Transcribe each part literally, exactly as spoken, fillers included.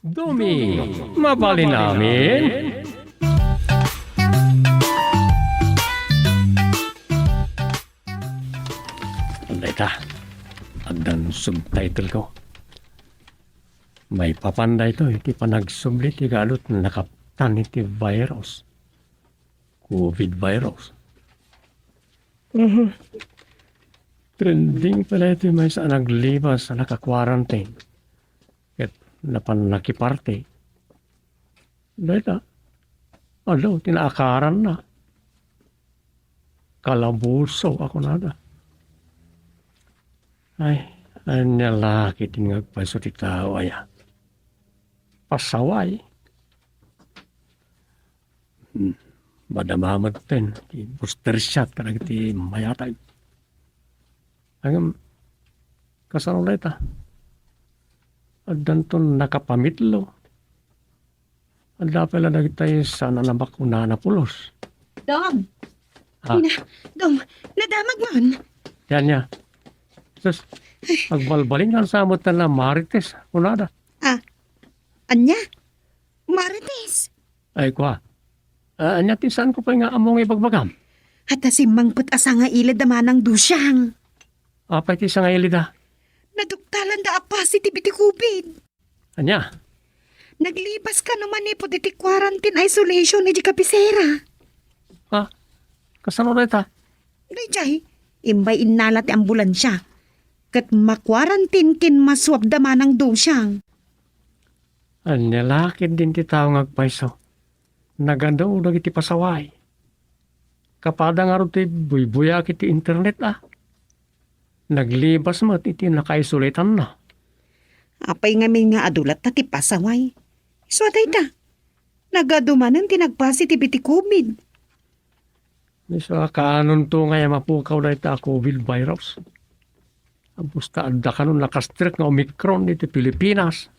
Dumi, mabalin amin? Dayta, addan subtitle ko. Maipapan daytoy iti panagsubli ti galot nakaptan iti virus. Covid virus. Mhm. Trending pay daytoy maysa a naglibas a naka-quarantine ket napan nakiparty. Dayta, adu ti naakaranna. Kalabuso a kunada. Ay, ania la ketdin nga agpayso ti tao aya? Pasaway. Hmm. Madama metten ti booster shot kadagiti mayatag. Ngem, kasano dayta? Addanton nakapamitlo. Adda pay la dagitay saan a nabakunaan a pulos. Dong! Ah. Ina, Dong, nadamagmon? Ania? Sus, agbalbalinan sa met la Marites, kunada. Ah, ania? Marites? Ay, kua. Ah, ania ti saanko pay nga ammo nga ibagbagam? Adda simmangpet a sangailid a manang Dusiang. Apay ti sangailid a? Naduktalanda a positive iti covid. Ania? Naglibas kano manipud iti quarantine isolation iti Kapisera. Ha? Kasano dayta? Daydiay, imbay innala ti ambulansia. Ket ma-quarantine ken masuabda manang Dusiang. Ania la ketdin ti tao nga agpayso? Nagadu dagiti pasaway. Kapada ngarud ti buybuyaak iti internet a. Naglibas met iti naka-isolatanna. Apay ngamin nga adu latta ti pasaway? Isu a dayta, nagadu manen ti nagpositive iti covid. Isu a kaanonto ngay a mapukaw dayta a covid virus? Basta adda kano nakastrek nga Omicron iti Pilipinas.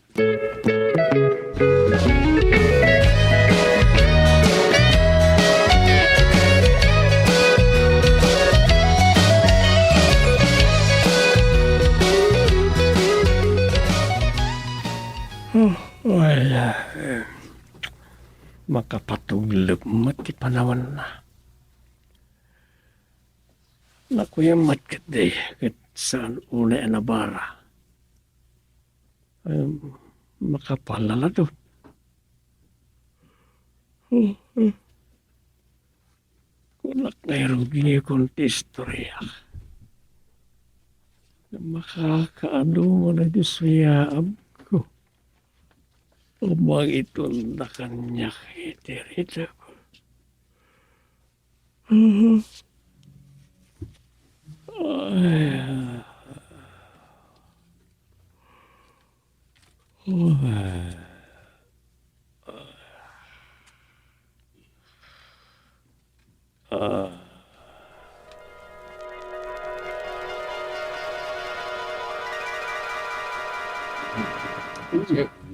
Oh, ay, ah, makapatuglep met ti panawanna. Nakuyam met ketdi, ket saan unay a nabara. Ay, makapalalado. Kunak nga irugikon ti istorya. Makakaadu man a Dios nga yaabko. Umang iton na kaniak iti ridako. Mhm. Ay. Ay. Ah.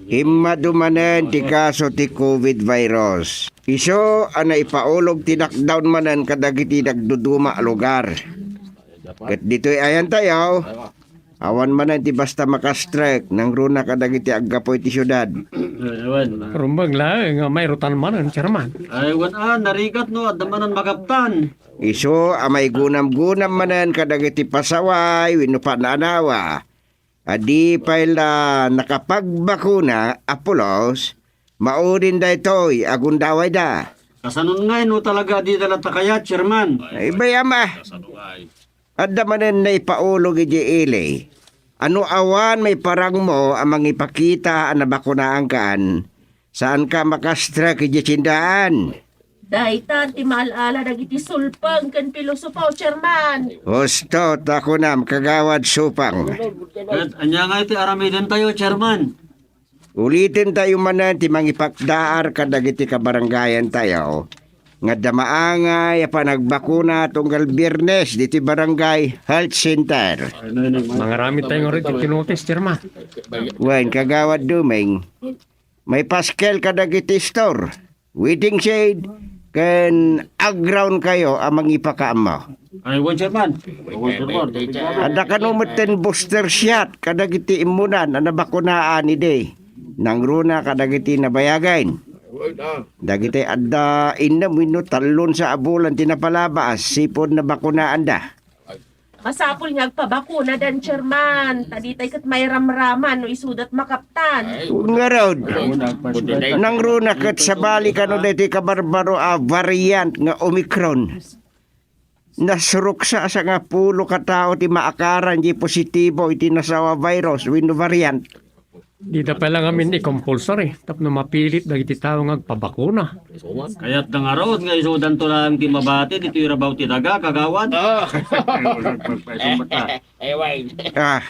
Immadu manen ti kaso ti covid virus. Isu a naipaulog ti lockdown manen kadagiti nagduduma a lugar. Ket ditoy ayantayo, awan manen ti basta makastrek nangruna kadagiti aggapu iti siudad. Ay, awan. Rumbeng laeng nga mairutan manen, Chairman. Ay, awan a, narigat no, adda manen makaptan. Isu a maigunam-gunam manen kadagiti pasaway wenno panaanawa a di pay la nakapagbakuna a pulos, maudin daytoy a gundawayda. Kasanon ngay no talaga a dida latta kayat, Chairman? Ay, bay, ama. Adda manen naipaulog idiay ili. No awan maiparangmo a mangipakita a nabakunaankan, saanka makastrek idiay tiendaan. Dayta ti maal-ala dagiti sulpeng ken pilosopo, Chairman. Husto ta kunam, Kagawad Supang. Ket ania ngay ti aramidentayo, Chairman? Ulitentayo manen ti mangipakdaar kadagiti kabarangayantayo nga adda maangay a panagbakuna tunggal Biernes ditoy Barangay Health Center. Mangaramidtayo ngarud iti notice, Chairman. Wen, Kagawad Dumeng, maipaskel kadagiti store, waiting shed, ken aground kayo a mangipakaammo. Ay, wen, Chairman. Wen, Chairman. Adda kano metten booster shot kadagiti immunan a nabakunaan idi. Nangruna kadagiti nabayagen. Dagiti adda innem wenno tallo sa a bulan ti napalabas, sipud nabakunaanda. Masapul nga agpabakuna dan, Chairman. Ta ditay ket mairamraman no isudat makaptan. Ngarud, nangruna ket sabali kano daytoy kabarbaro a variant nga Omicron. Nasurok sa sangapulo ka tao ti maakaran di positibo iti nasawa virus wenno variant. Dida pay la ngamin i-compulsory tapno mapilit dagiti tao nga agpabakuna. Kayatda ngarud nga isudanto laeng ti mabati ditoy rabaw ti daga, kagawad. Ah. Nagpaisumpet ta. Ah.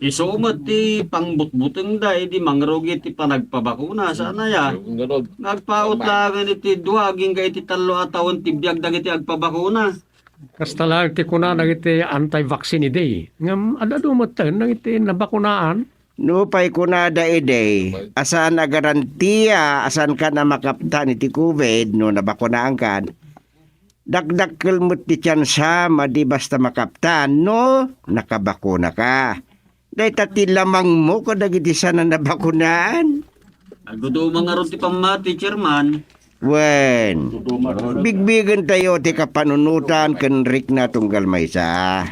Isu met ti pangbutbutengda idi mangrugi ti panagpabakuna, saan aya? Nga agpaut laengen iti dua agingga iti tallo a tawen ti biag dagiti agpabakuna. Kasta laeng ti kuna dagiti anti-vaccine idi. Ngem ad-adu metten dagiti nabakunaan. Nupay kunada idi, a saan a garantia a saankan a makaptan iti covid no nabakunaankan, dakdakkel met ti tiansam a di basta makaptan no nakabakunaka. Dayta ti lamangmo kadagiti saan a nabakunaan. Agduduma ngarud ti pammati, Chairman. Wen, bigbigentayo ti kapanunotan ken rikna tunggal maysa.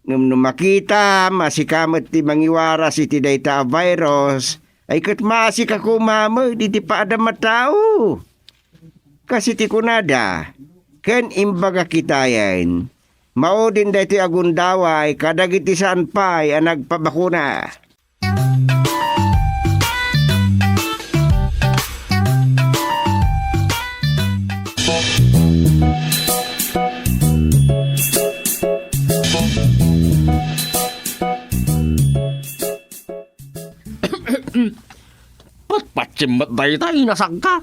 Ngem no makitam a sika met ti mangiwaras iti dayta a virus, ay ket maasika koma met iti paadam a tao. Kas iti kunada, ken imbaga kitayen, maudin daytoy a gundaway kadagiti saan pay a nagpabakuna. Patpatsim met dayta, inasagka.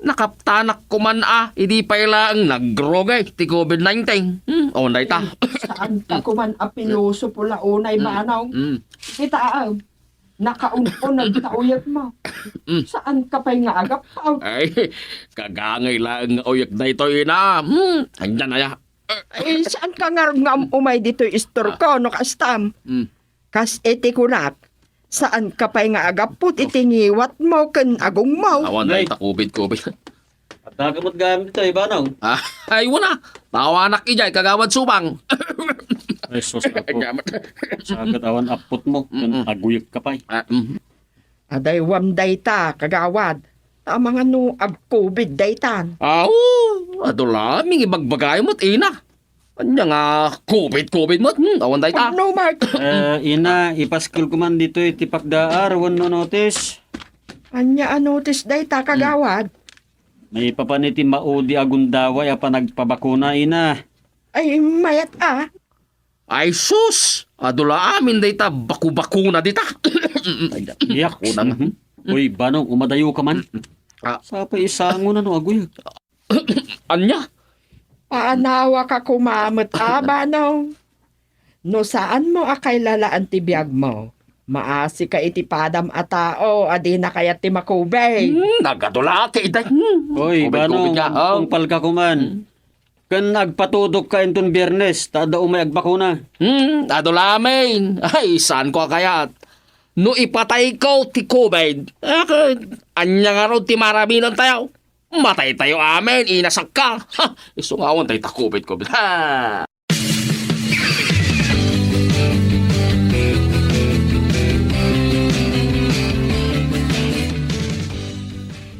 Nakaptanak koman a, idi pay laeng nagrugay ti covid nineteen. Hmm, awan dayta. Saan ka koman a pilosopo la unay, hmm, Manong? Hmm. Kita, ah, nakaun-uneg ta uyek mo. Hmm. Saan ka pay nga agappaw? Ay, kagangay laeng nga uyek daytoy, ina. Hmm, andyan aya. Ay, saan ka ngarud nga um-, umay ditoy istorko, ah, no kastam? Hmm. Kas iti kunak, saan ka pay nga agapput iti ngiwatmo ken agongmo? Awan dayta covid, covid. Adda ka met gayam ditoy, Banong? Ah, ay, wala. Tawanak idiay, Kagawad Subang. Ay, sus, Apo. Gamat. Sagat awan apputmo, ken, mm-mm, aguyek ka pay. Ah, mm. Adaywam dayta, Kagawad. Ta amangan no ag-covid daytan. Aw, adu la, ming ibagbagay met, ina. Anya nga covid, covid met? Hmm, awan dayta. Ano, Mark? Eh, ina, ipaskel ko man ditoy ti pagdaar wenno notice. Anya a notice dayta, Kagawad? Maipapan iti maudi a gundaway a panagpabakuna, ina. Ay, mayat a. Ay, sus! Adu la amin dayta bakubakuna dita. Yak. Bakuna nga. Mhm. Uy, Banong, umadayo ka man. Ah. Sapay isango na no aguyek. Anya? Paanawa ka koma met a, Banong. No saanmo a kailalaan ti biagmo, maasika iti padam a tao a dina kayat ti makubay. Hmm, nagadu la ti iday. Hmm. Oy, Banong, tubig-tubig ya, oh. Tungpal ka koman. Hmm. Ken agpatudok ka inton Biernes, ta adda umay agbakuna. Hmm, adu la amin. Ay, saan ko a kayat. No ipatayko ti covid, eh, anya ngarud ti maraminan tayo? Matay tayo amin, inasakka. Ha, isu nga awan tayo ta covid, covid. Ha!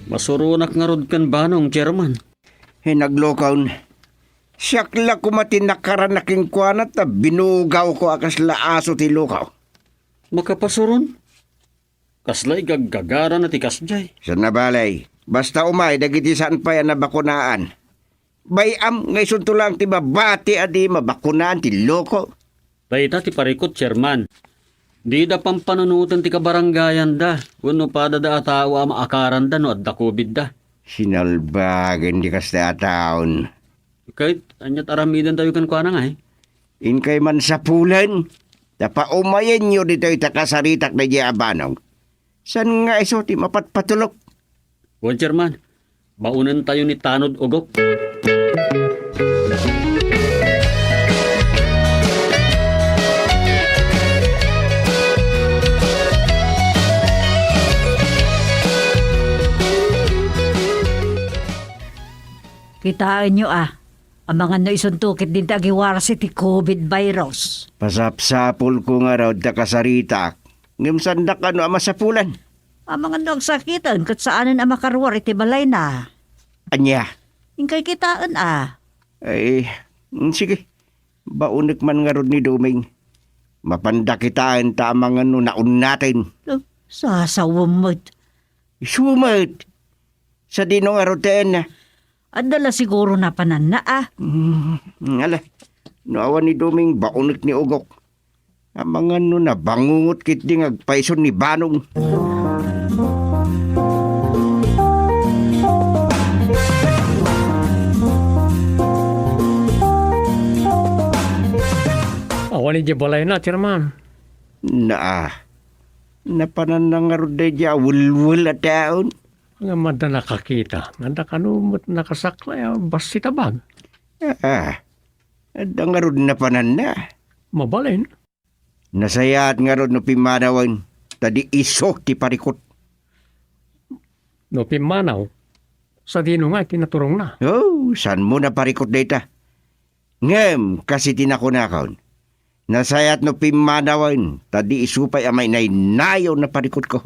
Masuronak ngarud ken Banong, Chairman. Hinaglokawn. Siak la koma ti nakarana kenkuana ta binugawko a kasla aso ti lukaw. Makapasuron? Kasla igaggagarana ti kasdiay. Saan a bale. Basta umay dagiti saan pay a nabakunaan. Bay-am nga isunto laeng ti mabati a di mabakunaan ti loko. Dayta ti parikut, Chairman. Dida pampanunoten ti kabarangayanda wenno padada a tao a maakaranda no adda covidda. Sinalbagen ti kasta a taon. Ket aniat aramidentayo kenkuana ngay? Inkay man sapulen, ta paumayenyo ditoy ta kasaritak daydiay a banag. Saan nga isu ti mapatpatulok? Wen, Chairman, baonentayo ni tanod ugok. Kitaenyo a, amangan no isunto ketdin ti agiwarasi ti covid virus. Pasapsapulko ngarud ta kasaritak, ngem saandak kano a masapulan. Amangan no agsakiten ket saanen a makaruar iti balayna. Ania? Inkay kitaen a. Ay, mm, sige. Baonek man ngarud ni Doming. Mapanda kitaen ta amangan no naunnaten. Oh, sasawem met. Isu met. Sadino ngarud ti ayanna? Adda la siguro napananna a. Mm, ala. No awan ni Doming, baonek ni Ugok. Amangan no nabangungot ketdi nga agpayson ni Banong. Awan idiay balayna, Chairman. Naa. Napananna ngarud daydiay a welwel a taon. Ngem adda nakakita. Adda kano met nakasaklay a bassit a bag. Ah, adda ngarud napananna. Mabalin. Nasayaat ngarud no pimmanawen, ta di isu ti parikut. No pimmanaw, sadino nga iti naturongna? Oh, saanmo naparikut dayta? Ngem, kas iti nakunakon, nasayaat no pimmanawen, ta di isu pay a mainaynayon a parikutko.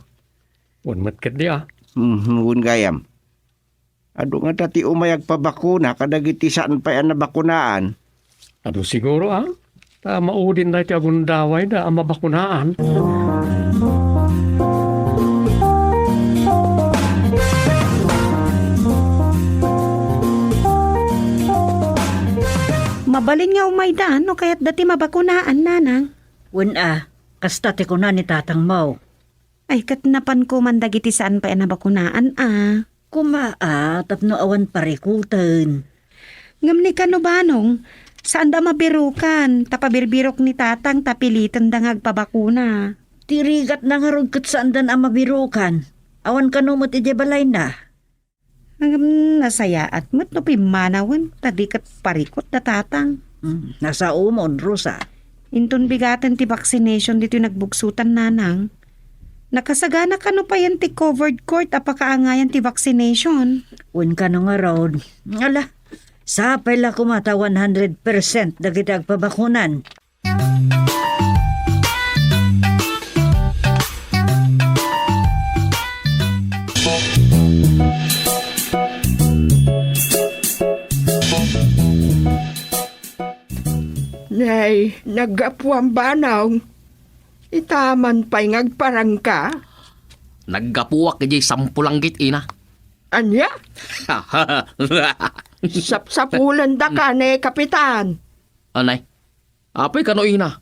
Wen met ketdi a. Mhm, wen gayam. Adu ngata ti umay agpabakuna kadagiti saan pay a nabakunaan. Adu siguro a, ta maudin daytoy agundawayda a mabakunaan. Mabalin nga umayda no kayatda ti mabakunaan, nanang. Wen a, kasta ti kuna ni tatangmo. Ay, ket napanko man dagiti saan pay a nabakunaan a. Kuma a, tapno awan parikuten. Ngem ni kano banong, saanda a mabirukan, ta pabirbirok ni tatang ta pilitenda nga agpabakuna. Ti rigatna ngarud ket saandan a mabirukan. Awan kano met idiay balayna. Ngem nasayaat met no pimmanawen, ta di ket parikut da tatang. Hmm, nasaomon, Rosa. Inton bigaten ti vaccination ditoy nagbugsotan, nanang. Nakasagana kano payen ti covered court a pakaangayan ti vaccination? Wen kano ngarud. Ala, sapay la koma ta one hundred percent dagiti agpabakunan. Nay, naggapuam banong. Ita man pay nga agparangka? Naggapuak idiay sampulanggit, ina. Ania? Sapsapulendaka ni Kapitan. Anay, apay kano, ina?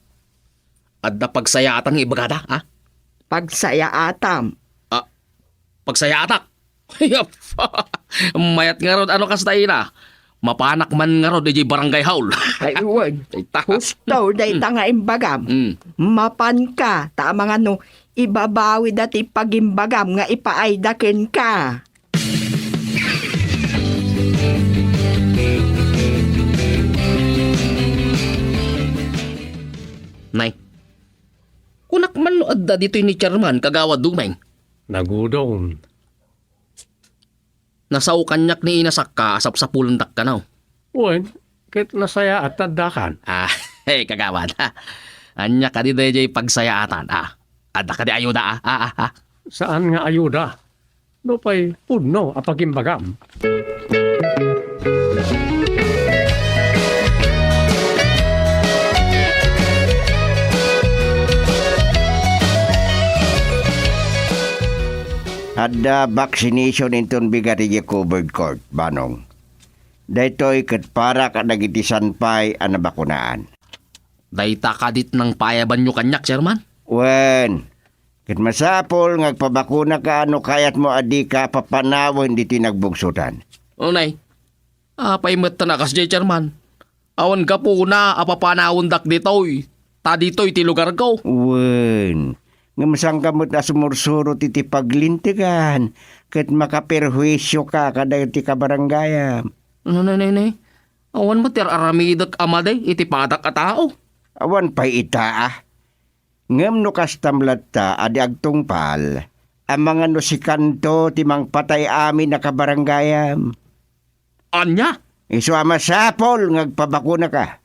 Adda pagsayaatan nga ibagada, a? Pagsayaatam. A, pagsayaatak? Mayat ngarud a no kasta, ina. Mapanak man ngarud idiay barangay hall. Ay, wen. Ay, ta- Husto dayta nga imbagam. Mm. Mapanka, ta amangan no, ibabawida ti pagimbagam nga ipaayda kenka. Nay, kunak man no adda ditoy ni Chairman, Kagawad Dumeng. Nagudom. Nasao kaniak ni Ina Sakka a sapsapulendak kano. Wen, ket nasayaat ta addakan. Ah, hey, kagawad. Ania kadi daydiay pagsayaatan, a? Adda kadi ayuda, a? A, a, a? Saan nga ayuda? Nupay pudno a pagimbagam. Adda vaccination inton bigat idiay covered court, Banong. Daytoy ket para kadagiti saan pay a nabakunaan. Dayta kadit nangpaayabanyo kaniak, Chairman? Wen, ket masapul nga agpabakunaka no kayatmo a dika papanawen ditoy nagbugsotan. Unay, apay met ta nakasdiay, Chairman? Awan gapuna a papanawendak ditoy, ta ditoy ti lugarko. Wen, ngem saanka met a sumursurot iti paglintegan ket makaperhuisioka kadagiti kabarangayam. Nay, nay, nay, nay. Awan met ti ar-aramidek a madi iti padak a tao. Awan pay ita, a. Ngem no kastam latta a di agtungpal, amangan no sikanto ti mangpatay amin a kabarangayam. Ania? Isu a masapul nga agpabakunaka.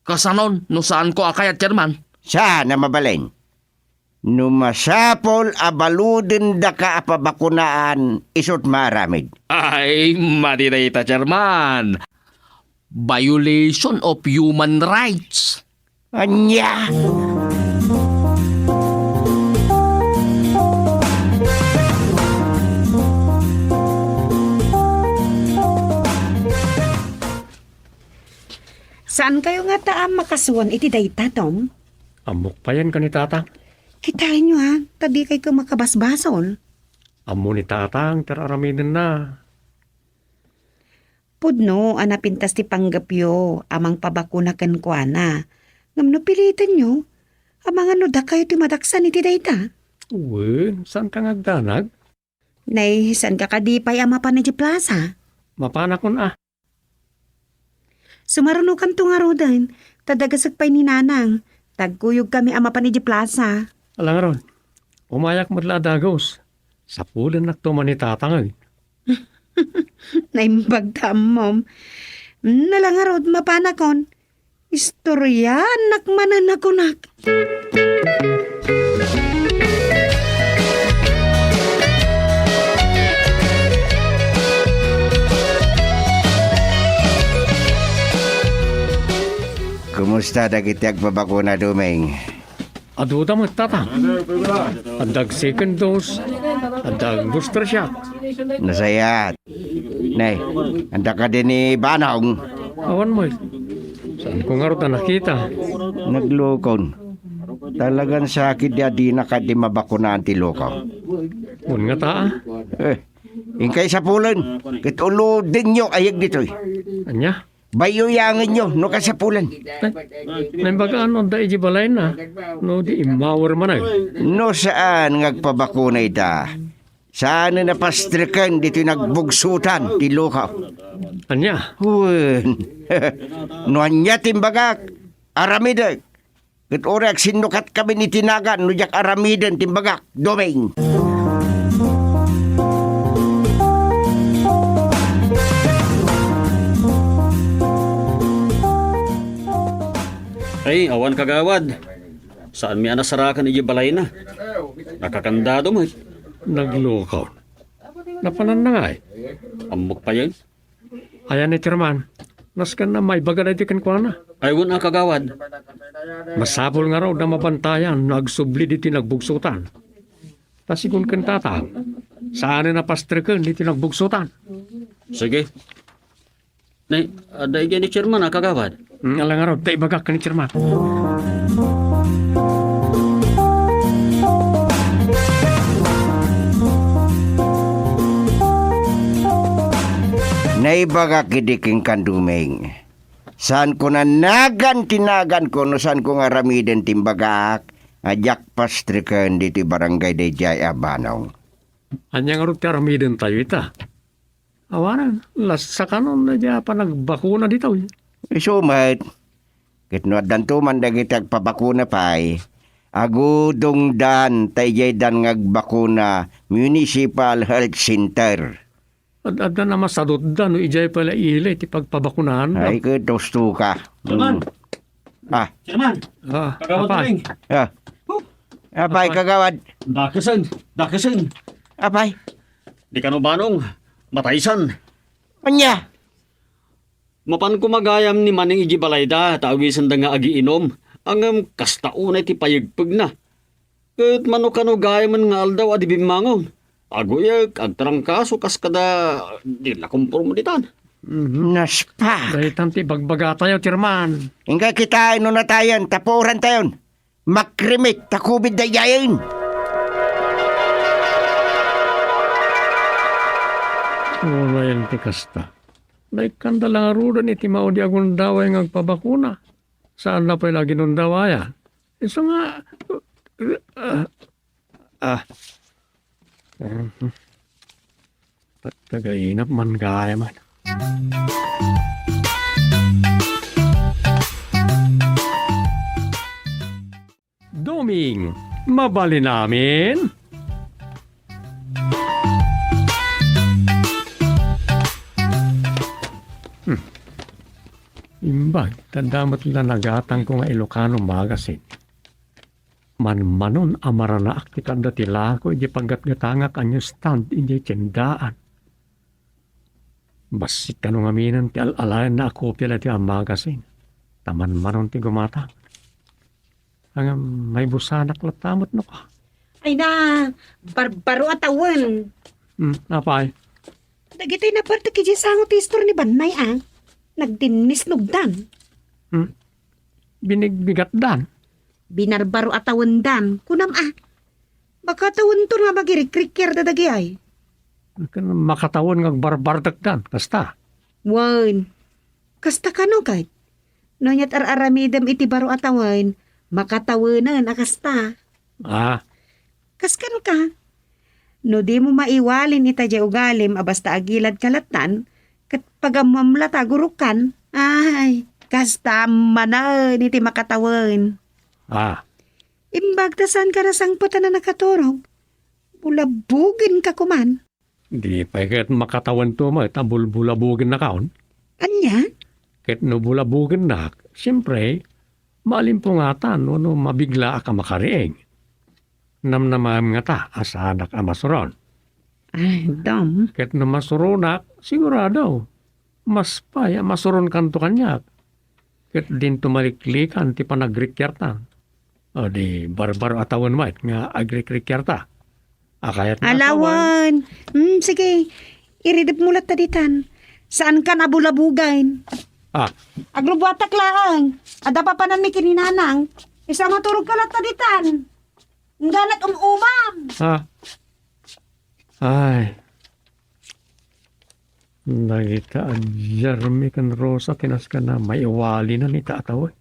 Kasanon no saanko a kayat, Chairman? Saan a mabalin. No masapul a baludendaka a pabakunaan, isut maaramid. Ay, madi dayta, Chairman. Violation of human rights. Ania? Saankayo ngata a makasuon iti dayta, Tom? Ammok payen ken ni Tatang. Kitaenyo, ha, ta dikayto makabasbasol. Ammo ni Tatang ti ar-aramidenna. Pudno a napintas ti panggepyo a mangpabakuna kenkuana. Ngem no pilitenyo, amangan no dakayo ti madaksan iti dayta. Wen, saanka nga agdanag? Nay, saanka kadi pay a mapan idiay plaza? Mapanakon a. Sumarunokanto ngaruden, ta dagesek pay ni Nanang. Tagkuyogkami a mapan idiay plaza. Ala ngarud, umayak met la a dagus. Sapulennakto man ni Tatang, eh. Naimbag ta ammom. Hmm, ala ngarud, mapanakon. Istoryaannak manen a kunak. Kumusta dagiti agpabakuna, Doming? Aduda met, Tatang. Adda ag-second dose, adda ag-booster shot. Nasayaat. Nay, anda kadi ni Banong? Awan met. Saanko ngarud a nakita. Naglukon. Talagan sakit di a dina kadi mabakunaan ti lukaw. Wen ngata, a. Eh, inkay sapulen, ket uludenyo ayeg ditoy. Ania? Bayoyangenyo no kasapulan. Ay, naimbag a no adda idiay balayna, no di immawer manen. No saan nga agpabakuna ita, saanen a pastreken ditoy nagbugsotan ti lukaw. Ania? Wen, no ania ti imbagak, aramidek. Ket uray agsinnukatkamin iti nagan no diak aramiden ti imbagak, Doming. Ay, awan, kagawad. Saanmi a nasarakan idiay balayna. Nakakandado met. Naglukaw. Napananna ngay? Ammok payen. Ayan ni Chairman, nasken a maibaga daytoy kenkuana. Ay, wen a, kagawad. Masapul ngarud a mabantayan no agsubli ditoy nagbugsotan. Ta sigun ken Tatang, saanen a pastreken ditoy nagbugsotan. Sige. Nay, adda idiay ni Chairman a, kagawad. Hmm, ala ngarud, ta ibagak ken ni Chairman. Naibagak idi kenka, Doming. Saanko a nagan ti naganko no saanko nga aramiden ti imbagak a diak pastreken ditoy barangay daydiay a Banong. Ania ngarud ti aramidentayo ita? Awanen, lasakanon daydiay a panagbakuna ditoy. Isu met. Ket no addanto man dagiti agpabakuna pay, agudongdan ta idiaydan nga agbakuna Municipal Health Center. Ad-addan a masadutda no idiay pay la ili ti pagpabakunaanda. Ay, ket husto ka. Chairman! Mm. Ah. Chairman! Ah, kagawad apay. Turing. Ah. Huh. Apay, apay, kagawad. Dakesen, dakesen. Apay. Di kano banong, mataysan. Ania? Mapan koma gayam ni Maneng idiay balayda, ta awisenda nga agiinom. Ngem kasta unay ti payegpegna. Ket mano kano gayamen nga aldaw a di bimmangon. Aguyek, agtrangkaso kas kada di la komporme ditan. Mhm. Naspa! Daytan ti bagbagatayo, Chairman. Inka kitaen no natayen, tapurantayon. Makrimit ta covid daydiayen. Unayen ti kasta. Naikkanda la ngaruden iti maudi a gundaway nga agpabakuna. Saanna pay la ginundawaya. Isu nga, ah, ah. Mhm. Tag-, tagainap man gayamen. Doming, mabalin amin? Bag, tadda met la nagatangko nga Ilocano Magazine. Manmanon a maranaak ti kadda ti lako idiay paggatgatangak a newsstand idiay tiendaan. Bassit kano ngaminen ti al-alaenna a kopia daytoy a magazine. Ta manmanon ti gumatang. Ngem maibusanak latta met no ka. Ay na, barbaro a tawen. Hmm, apay? Dagitoy napartek idiay sango ti istor ni Bannay a. Nagdinnisnogdan. Hmm? Binigbigatdan? Binarbaro a tawendan. Kunam a. Makatawenton nga magirikrikir dadagiay. Makatawen nga agbarbardekdan. Kasta. Wen. Kasta kano ket? No aniat ar-aramidem iti baro a tawen, makatawenen a kasta. Ah. Kas kano ka? No dimo maiwalin ita diay ugalim a basta agiladka lattan, ket pagammoam la ta agurokkan. Ay, kasta manen iti makatawen. Ah. Imbag ta saanka nasangpetan a nakaturog. Bulabugenka koman. Di pay ket makatawenton met a bulbulabugennakon? Ania? Ket no bulabugennak, siempre, maalimpungatan wenno mabiglaak a makariing. Namnamaem ngata a saanak a masuron. Ay, Dom. Ket no masuronak, sigurado, mas pay a masuronkanto kaniak. Ket dinto maliklikan ti panagrikiartan. O di barbaro a tawen met nga agrikrikiarta. A kayat nga Alawan. Hmm, sige. Iridep mo latta ditan. Saankan a bulabugen. Ah. Agrubuatak laeng. Adda papananmi ken ni Nanang. Isu a maturogka latta ditan. Ingganat um-umam. Ah. Ay. Dagita a Jeremy ken Rosa ti nasken a maiwalinan ita a tawen.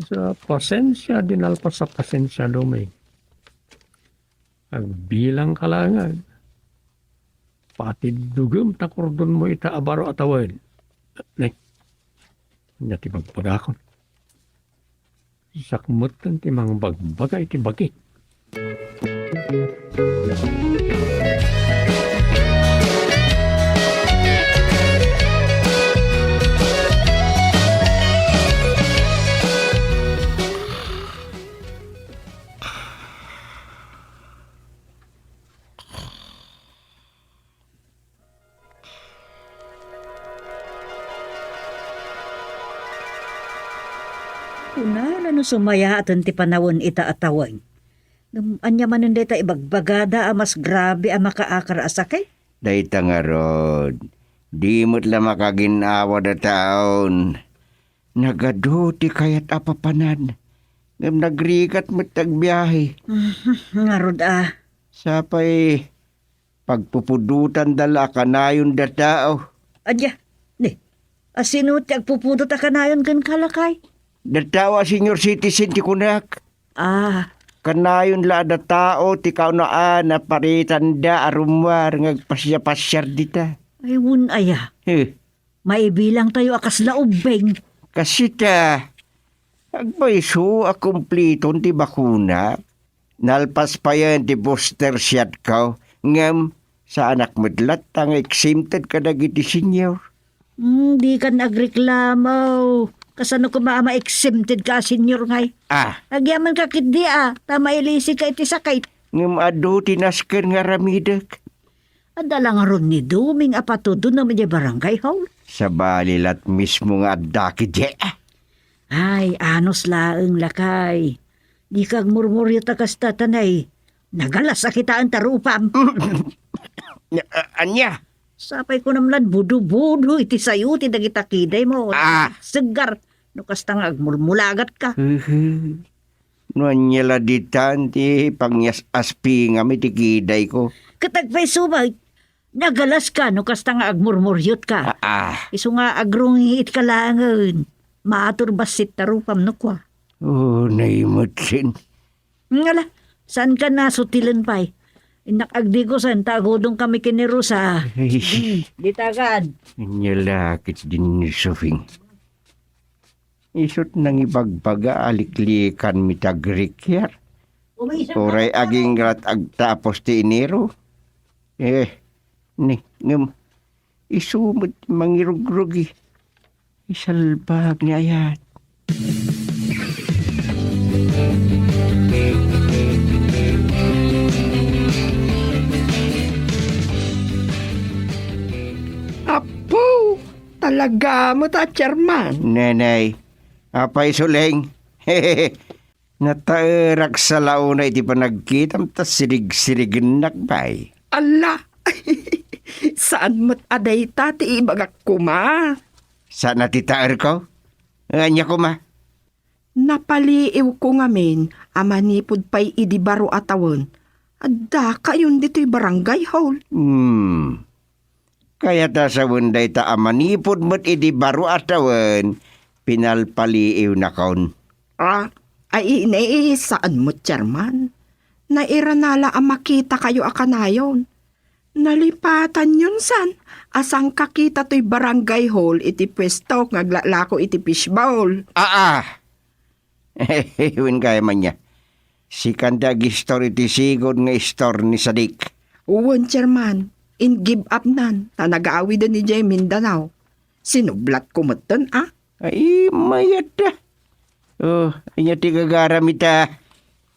Sa pasensia, di nalpas a pasensia, Doming. Agbilangka laengen. Patiddugem ta kurdonmo ita a baro a tawen. Ne, ania ti bagbagakon? Siak metten ti mangbagbaga iti bagik. Kunana no sumayaaten ti panawen ita a tawen. Ngem ania manen dayta ibagbagada a mas grabe a makaakar a sakit? Dayta ngarud, di met la makagin-awa dataon. Nagadu ti kayat a papanan, ngem nagrigat met ti agbiahe. Ngarud a. Sapay pagpupudotanda la a kanayon da tao. Ania? Ni, asino ti agpupudot a kanayon kenka, lakay? Da tao a senior citizen ti kunak. Ah. Kanayon la a da tao ti kaunaan a paritanda a rummuar nga agpasiapasiar dita. Ay, wen aya. Eh. Maibilangtayo a kasla ubbing. Kassita, agpayso a kumpliton ti bakuna. Nalpas payen ti booster shot ko, ngem saanak met latta nga exempted kadagiti senior. Hmm, dikan agreklamo. Kasano koma a ma-exempted ka a senior ngay? Ah. Agyaman ka ketdi a, ta mailisi ka iti sakit. Ngem adu ti nasken nga aramidek. Adda la ngarud ni Doming a patudonam idiay barangay hall. Sabali lat mismo nga adda ketdi. Ay, anus laeng, lakay. Dika agmurmuriot a kasta, ta nay, nagalas a kitaen ta rupam. A-, ania? Sapay kunam lan budo-budo iti sayo ti dagita kidaymo. Ah. Seggar, no kasta nga agmulmulagat ka. Hehe. No ania la ditan ti pangyas-aspingam iti kidayko. Ket agpayso met, nagalas ka no kasta nga agmurmuriot ka. Ah, ah. Isu nga agrungiit ka laengen. Maatur bassit ta rupam no kua. Oh, naimetsin. Ngala, saan ka nasutilen pay? Innak agdigusen ta agudong kami ken ni Rosa. Ay. Hmm, di tagad. Ania la ketdin ni Sofing. Isut' nangibagbaga a liklikanmi ti agrikiar. Uray agingga lat agtapos ti Enero. Eh, ni, ngem, isu met ti mangirugrugi. Isalbag ni ayat. Apo, talaga met a, Chairman. Nenay, apay suleng? Nataerak sa launa iti panagkitam ta sirigsirigennak, bay. Alla! Saan met a dayta ti ibagak koma. Saan a ti taerko? Ania koma? Napaliiwko ngamin a manipud pay idi baro a tawen, addakayon ditoy barangay hall. Hmm. Kayat a sawen dayta a manipud met idi baro a tawen, pinalpaliiwnakon. Ah, ay, ne, saan met, Chairman? Nairana la a makitakayo a kanayon. Nalipatanyon san a sangkakita toy barangay hall iti puesto nga aglaklako iti fishball. Aa! Wen kaya man niya. Sikan ti agistor iti sigud nga istor ni Sadik. Wen, Chairman. In-give up nan, ta nagawiden idiay Mindanao. Sinublatko metten, a? Ay, mayat da. Oh, ania ti gagaram ita?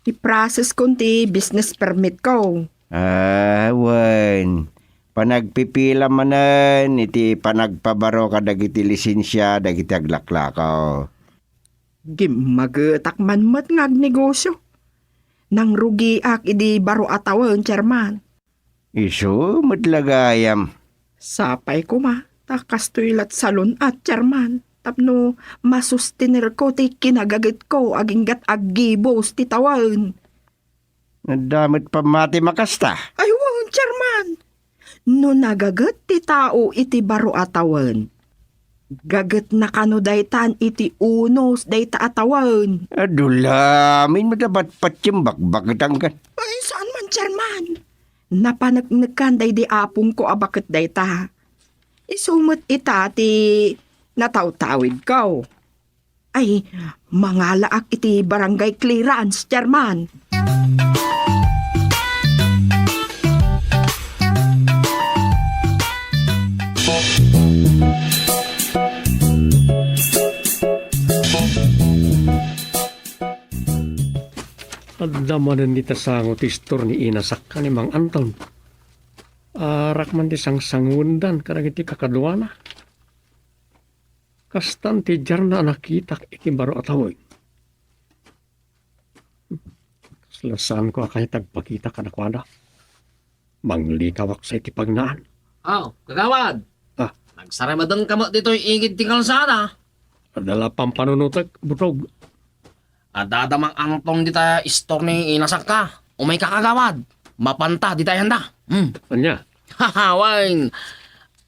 I-process kon ti business permit ko. Ah, wen. Panagpipila manen iti panagpabaro kadagiti lisensia dagiti aglaklako. Gimmagetak man met nga agnegosio. Nangrugiak idi baro a tawen, Chairman. Isu met la gayam. Sapay koma, ta kastoy lat salun-at, Chairman, tapno masustenerko ti kinagagetko aginggat aggibus ti tawen. Adda met pammati makasta? Ay, wen, Chairman. No nagaget ti tao iti baro a tawen, gagetna kano daytan iti unos dayta a tawen. Adulamin met a patpatiem bakbaketangkan. Ay, saan man, Chairman. Napaneknekan daydi apongko a baket dayta. Isu met ita ti natawtawidko. Ay, mangalaak iti barangay clearance, Chairman. Adda manen dita sango ti istor ni inasakka ni Mang Anton. Arak man ti sangsanguendan kadagiti kakaduana. Kastan ti diarna a nakitak iti baro a tawen. Kasla saanko a kayat agpakita kadakuada. Manglikawak sa iti pagnaan. Aw, kagawad! Ah. Nagsaremadengka met ditoy igid ti kalsada. Adda la pampanunotek, Butog. Adda da Mang Anton dita istor ni inasakka. Umayka, kagawad. Mapanta dita ayanda. Hmm. Ania? Haha, wen.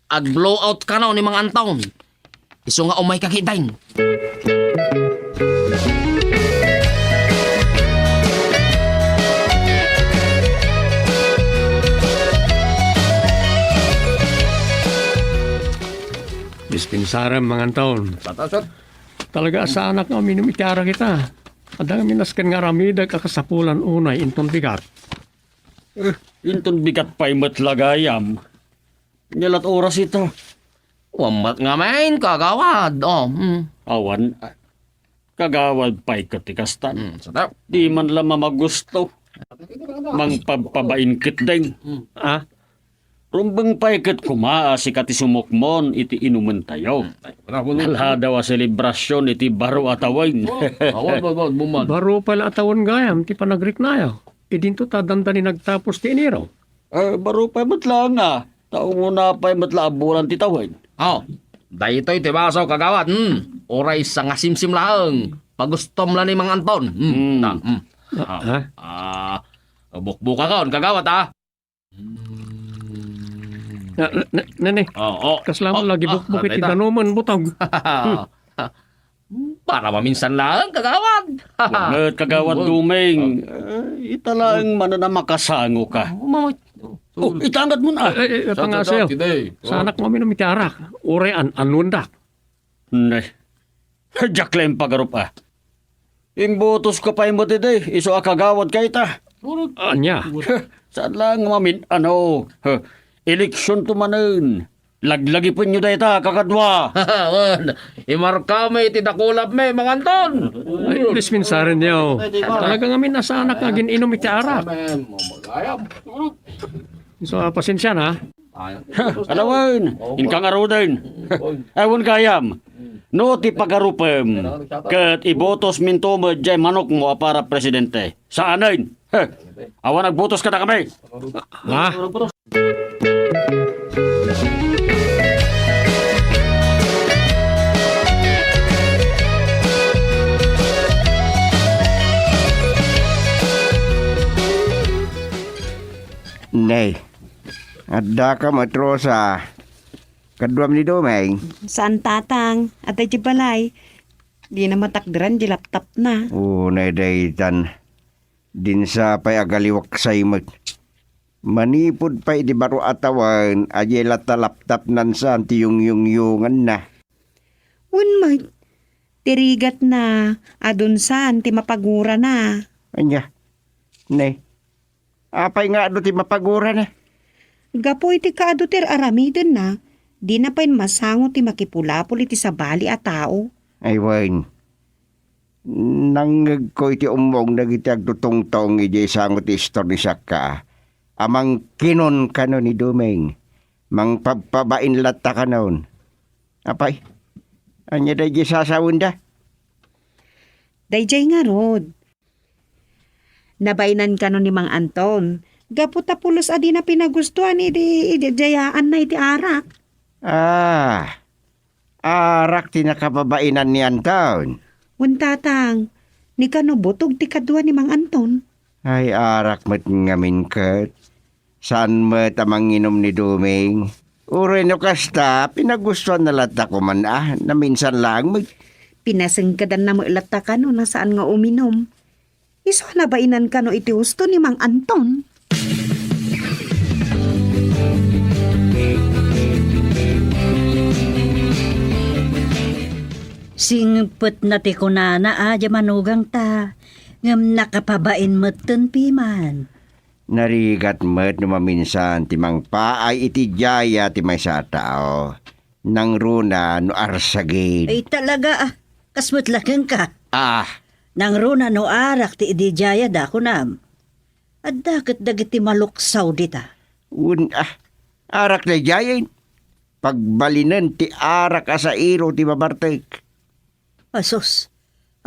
Ag-blowout kano ni Mang Anton. Isu nga umayka ketdin. Dispensarem, Mang Anton. Sat, sat. Talaga a saanak nga uminum iti arak ita. Adda ngamin nasken nga aramidek a kasapulan unay inton bigat. Eh, inton bigat pay met la gayam. Ania lat oras ita? Wen met ngamin, kagawad. Oh, hmm. Awan, ah, kagawad pay ket ti kastan. Hmm, sataw. Di man la mamagusto. Mangpabpabain ketdin. Hmm. Ah? Rumbeng pay ket koma a sika ti sumukmon iti inumentayo. Hmm. Ay, wala, wala. Naladaw a selebrasyon iti baro a tawen. Oh, awan, awan, awan, buman. Baro pay la a tawen gayam ti panagriknayo. Idinto ta dandani nagtapos ti Enero. Eh, baro pay met laeng a. Ta umuna pay met la a bulan ti tawen. Oh, daytoy ti baso, kagawad. Hmm. Uray sangasimsim laeng. Pagustom la ni Mang Anton. Hmm. Hmm. Ta, hmm. Ah, ah. Ah, bukbukakon, kagawad, ah. Hmm. Na, na, na, ne. Oh, oh. Kasla man lagi bukbuk iti danomen, Butog. Hmm. Para maminsan laeng, kagawad. Wen met, Kagawad Dumeng. Eh, ita laeng manen a makasangoka. Oh, ma-, oh, oh, itangadmon, ah. Eh, eh, eh, pangasayo. Saanak nga uminum iti arak. Uray an-anuendak. Ne. Diak laeng pagarup, ah. Imbutoska pay met idi, isu a kagawadka ita. Ania? Saan laeng nga mamin-ano. Eleksionto manen. Laglagipenyo dayta, kakadua. Wen, imarkami iti dakulapmi, Mang Anton. Ay, please, minsarenyo. Talaga ngamin a saanak nga agin-inum iti arak. So, ah, pasensia na. Alawen, inka ngaruden. Awan gayam. No ti pagarupem, ket ibotos minto met jay manokmo a para presidente. Saanen. Heh. Awan agbotos kadakami. Ha? Nay, adda ka met, Rosa. Kaduam ni Doming. Saan, Tatang. Adda idiay balay. Dina matakderan di laptopna. Oo, nay daytan. Dinsa pay agaliwaksay met. Manipud pay di baro a tawen, a diay latta laptopnan saan ti yungyungyonganna. Wen met, ti rigatna, adun saan ti mapagurana. Ania? Ne? Apay nga adu ti mapagurana? Gapu iti kaadu ti ar-aramidenna, dina pay masango ti makipulapol iti sabali a tao. Ay wen, nangngegko iti ummong dagiti agtutungtong idiay sango ti istor ni Sakka a mangkinon kano ni Doming, mangpabpabain latta kanon. Apay, ania daydiay sasawenda? Daydiay ngarud. Nabainan kano ni Mang Anton, gapu ta pulos a dina pinagustuan idi, idi jayaanna iti arak. Ah, arak ti nakapabainan ni Anton. Wen, Tatang, ni kano butog ti kadua ni Mang Anton. Ay, arak met ngamin ket. Saan met a manginum ni Doming. Uray no kasta, pinagustuanna latta koman a, naminsan laeng met. Pinasengkedanna met latta kano no saan nga uminum. Isu a nabainan kano iti husto ni Mang Anton. Singpetna ti kunana a, diay manugangta, ngem nakapabain metten piman. Narigat met no maminsan ti mangpaay iti jaya ti maysa a tao. Nangruna no arsagin. Ay, talaga, ah. Kas met la kenka. Ah. Nangruna no arak ti idi jayada, kunam. Adda ket dagiti maluksaw dita. Wen, ah. Arak daydiayen. Pagbalinen ti arak a sairo ti mabartek. Asus,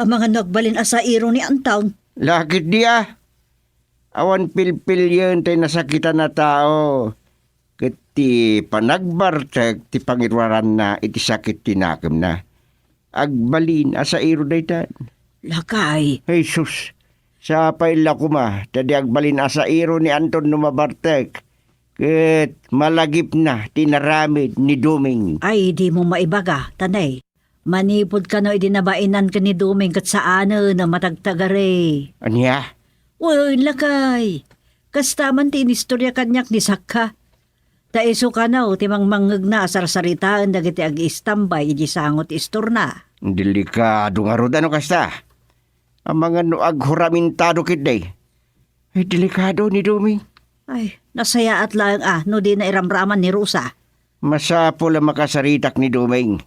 amangan no agbalin a sairo ni Anton. Lakit di, ah. Awan pilpilien tay nasakitan a tao, ket ti panagbartek ti pangiruaranna iti sakit ti nakemna. Agbalin a sairo daytan. Lakay. Jesus, sapay la koma ta di agbalin a sairo ni Anton no mabartek, ket malagipna ti inaramid ni Doming. Ay, dimo maibaga, Tanay. Manipud kano idi nabainan ken ni Doming ket saanen a matagtagari. Ania? Wen, lakay. Kasta man ti inistorya kaniak ni Sakka. Ta isu kano ti mangmangngegna a sarsaritaen dagiti agiistambay idi sango ti istorna. Delikado ngarud no kasta. Amangan no aghuramintado ketdi. Ay, delikado ni Doming. Ay, nasayaat laeng a no dina iramraman ni Rosa. Masapul a makasaritak ni Doming.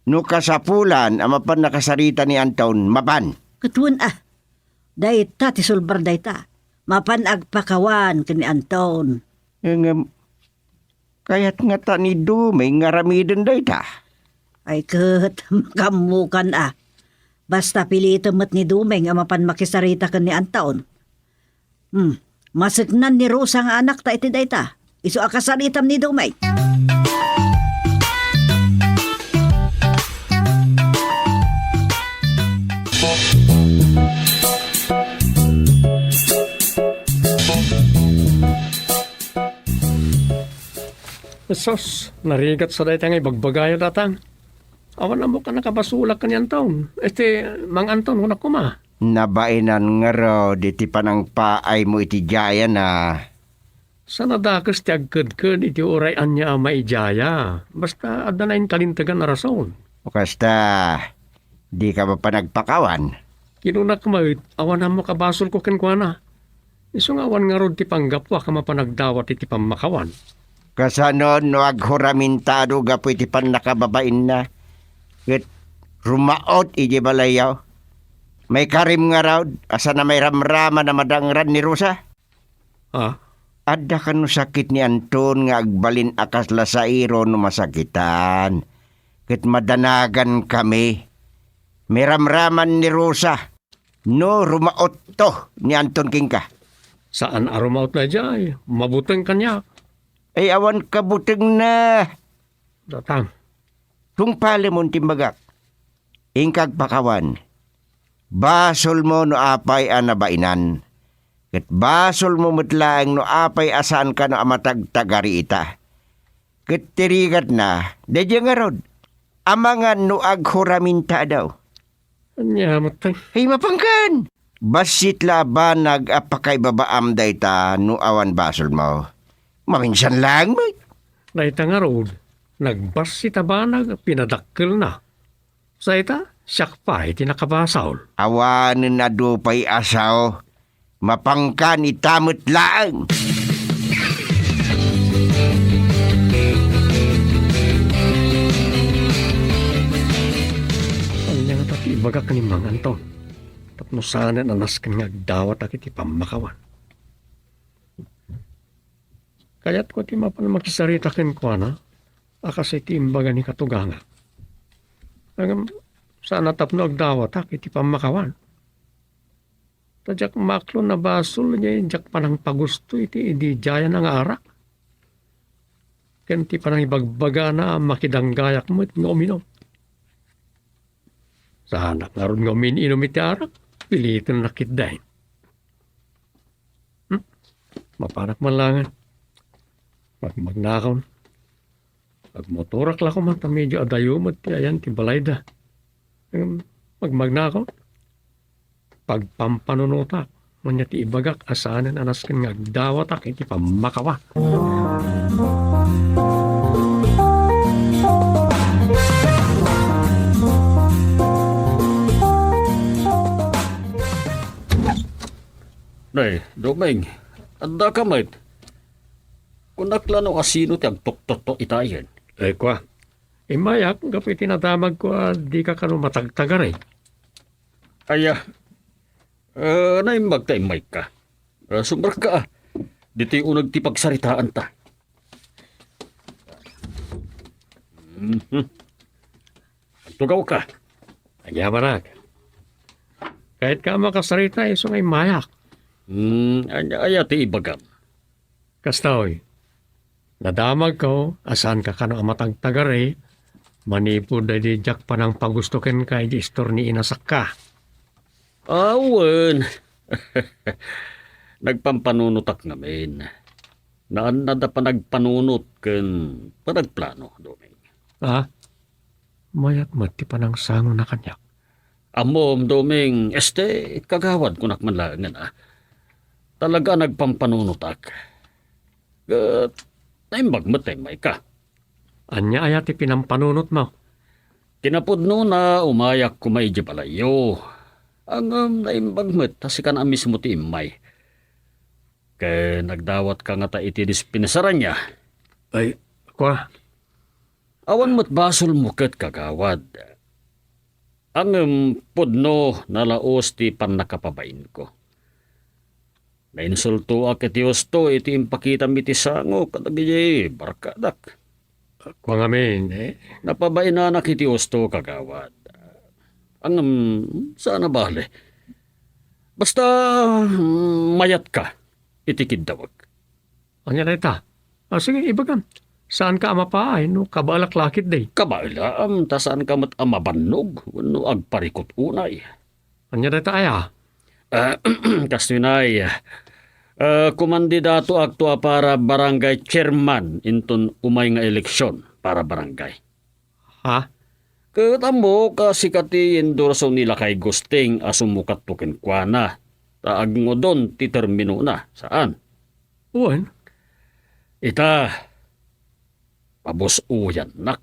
No kasapulan a mapan nakasarita ni Anton, mapan. Ket wen a, dayta ti sulbar dayta. Mapan agpakawan ken ni Anton. Ngem, kayat ngata ni Doming nga aramiden dayta? Ay ket, makaammokan a. Basta pilitem met ni Doming a mapan makisarita ken ni Anton. Hmm, maseknan ni Rosa nga anakta iti dayta. Isu a kasaritam ni Doming. Sus, narigat sa dayta nga ibagbagayo, Tatang. Awan ammok a nakabasolak ken ni Anton. Iti Mang Anton, kunak koma. Nabainan ngarud iti panangpaaymo iti jayana. Saan a dakes ti agkedked iti uray ania a maijaya. Basta adda nainkalintegan a rason. O kasta, dika mapan agpakawan? Kinunak met, awan ammok a basolko kenkuana. Isu nga awan ngarud ti panggapuak a mapan agdawat iti pammakawan. Kasano no aghuraminta adu gapu iti pannakababainna, ket rumaot idiay balayyo? Maikarim ngarud a saan a mairamraman a madangran ni Rosa? Ah? Adda kano sakit ni Anton nga agbalin a kasla sairo no masakitan, ket madanagankami. Mairamraman ni Rosa no rumaotto ni Anton kenka. Saan a rumaot daydiay. Mabuteng kaniak. Ay, awan kabutengna. Datang. Tungpalemon ti imbagak. Inka agpakawan. Basolmo no apay a nabainan. Ket basolmo met laeng no apay a saankano a matagtagari ita. Ket ti rigatna, daydiay ngarud, amangan no aghuraminta adu. Ania met? Ay, mapangkan! Bassit la a banag a pakaibabaam dayta no awan basolmo. Maminsan laeng met. Dayta ngarud, nagbassit a banag a pinadakkelna. Sa ita, siak pay ti nakabasol. Awanen adu pay a sao. Mapangkan ita met laeng. Ania ngata ti ibagak ni Mang Anton tapno saanen a nasken nga agdawatak iti pammakawan? Kayatko ti mapan makisarita kenkuana a kas iti imbaga ni katugangak. Ngem saan a tapno agdawatak iti pammakawan. Ta diak maklon a basol, diak panangpagusto iti ididiayna nga arak. Ken ti panangibagbagana a makidanggayak met nga uminom. Saanak ngarud nga umin-inom iti arak, pilitennak ketdi. Hmm? Mapanak man laengen. Magmagnakon. Agmotorak la koma ta medio adayo met ti ayan ti balayda. Ngem magmagnakon. Pagpampanunotak, ania ti ibagak a saanen a nasken nga agdawatak iti pammakawan. Nay, Doming, addaka met. Kunak la no asino ti agtuktutto itayen. Ay, kua. Immayak, gapu iti nadamagko a dika kano matagtagari. Aya, eh, naimbag ta immayka. Eh, sumrekka, ah. Ditoy uneg ti pagsaritaanta. Mhm. Agtugawka. Agyamanak. Kayat ka makasarita, isu nga immayak. Hmm, anya, aya ti ibagam? Kastoy, nadamagko a saanka kano a matagtagari manipud daydi diak panangpagusto kenka iti istor ni inasakka. Awen. Nagpampanunotak ngamin. Naannad a panagpanunot ken panagplano, Doming. Ah? Mayat met ti panangsangona kaniak. Ammom, Doming, este, kagawad, kunak man laengen, a. Talaga a nagpampanunotak. Ket naimbag met ta immayka. Ania aya ti pinampanunotmo? Kinapudnona, umayak koma idiay balayyo. Ngem naimbag met ta sika a mismo ti immay. Ken nagdawatka ngata iti dispensarnia. Ay, kua. Awan met basolmo ket, kagawad. Ngem pudno, nalaus ti pannakapabainko. Nainsultoak iti husto iti impakitam iti sango kadagiti barkadak. Kua ngamin, eh? Napabainanak iti husto, kagawad. Ngem, saan a bale. Basta, mm, mayatka iti kiddawek. Ania dayta? Ah, sige, ibagam. Saanka a mapaay no kabaelak la ketdi? Kabaelaam, ta saanka met a mabannog wenno agparikut unay. Ania dayta aya? Ah, kastoy nay, ah, kumandidatoakto a para barangay chairman inton umay nga eleksion para barangay. Ha? Ket ammok a sika ti endorso ni Lakay Gusting a sumukatto kenkuana, ta agngudon ti terminona, saan? Wen. Ita, pabus-oyannak.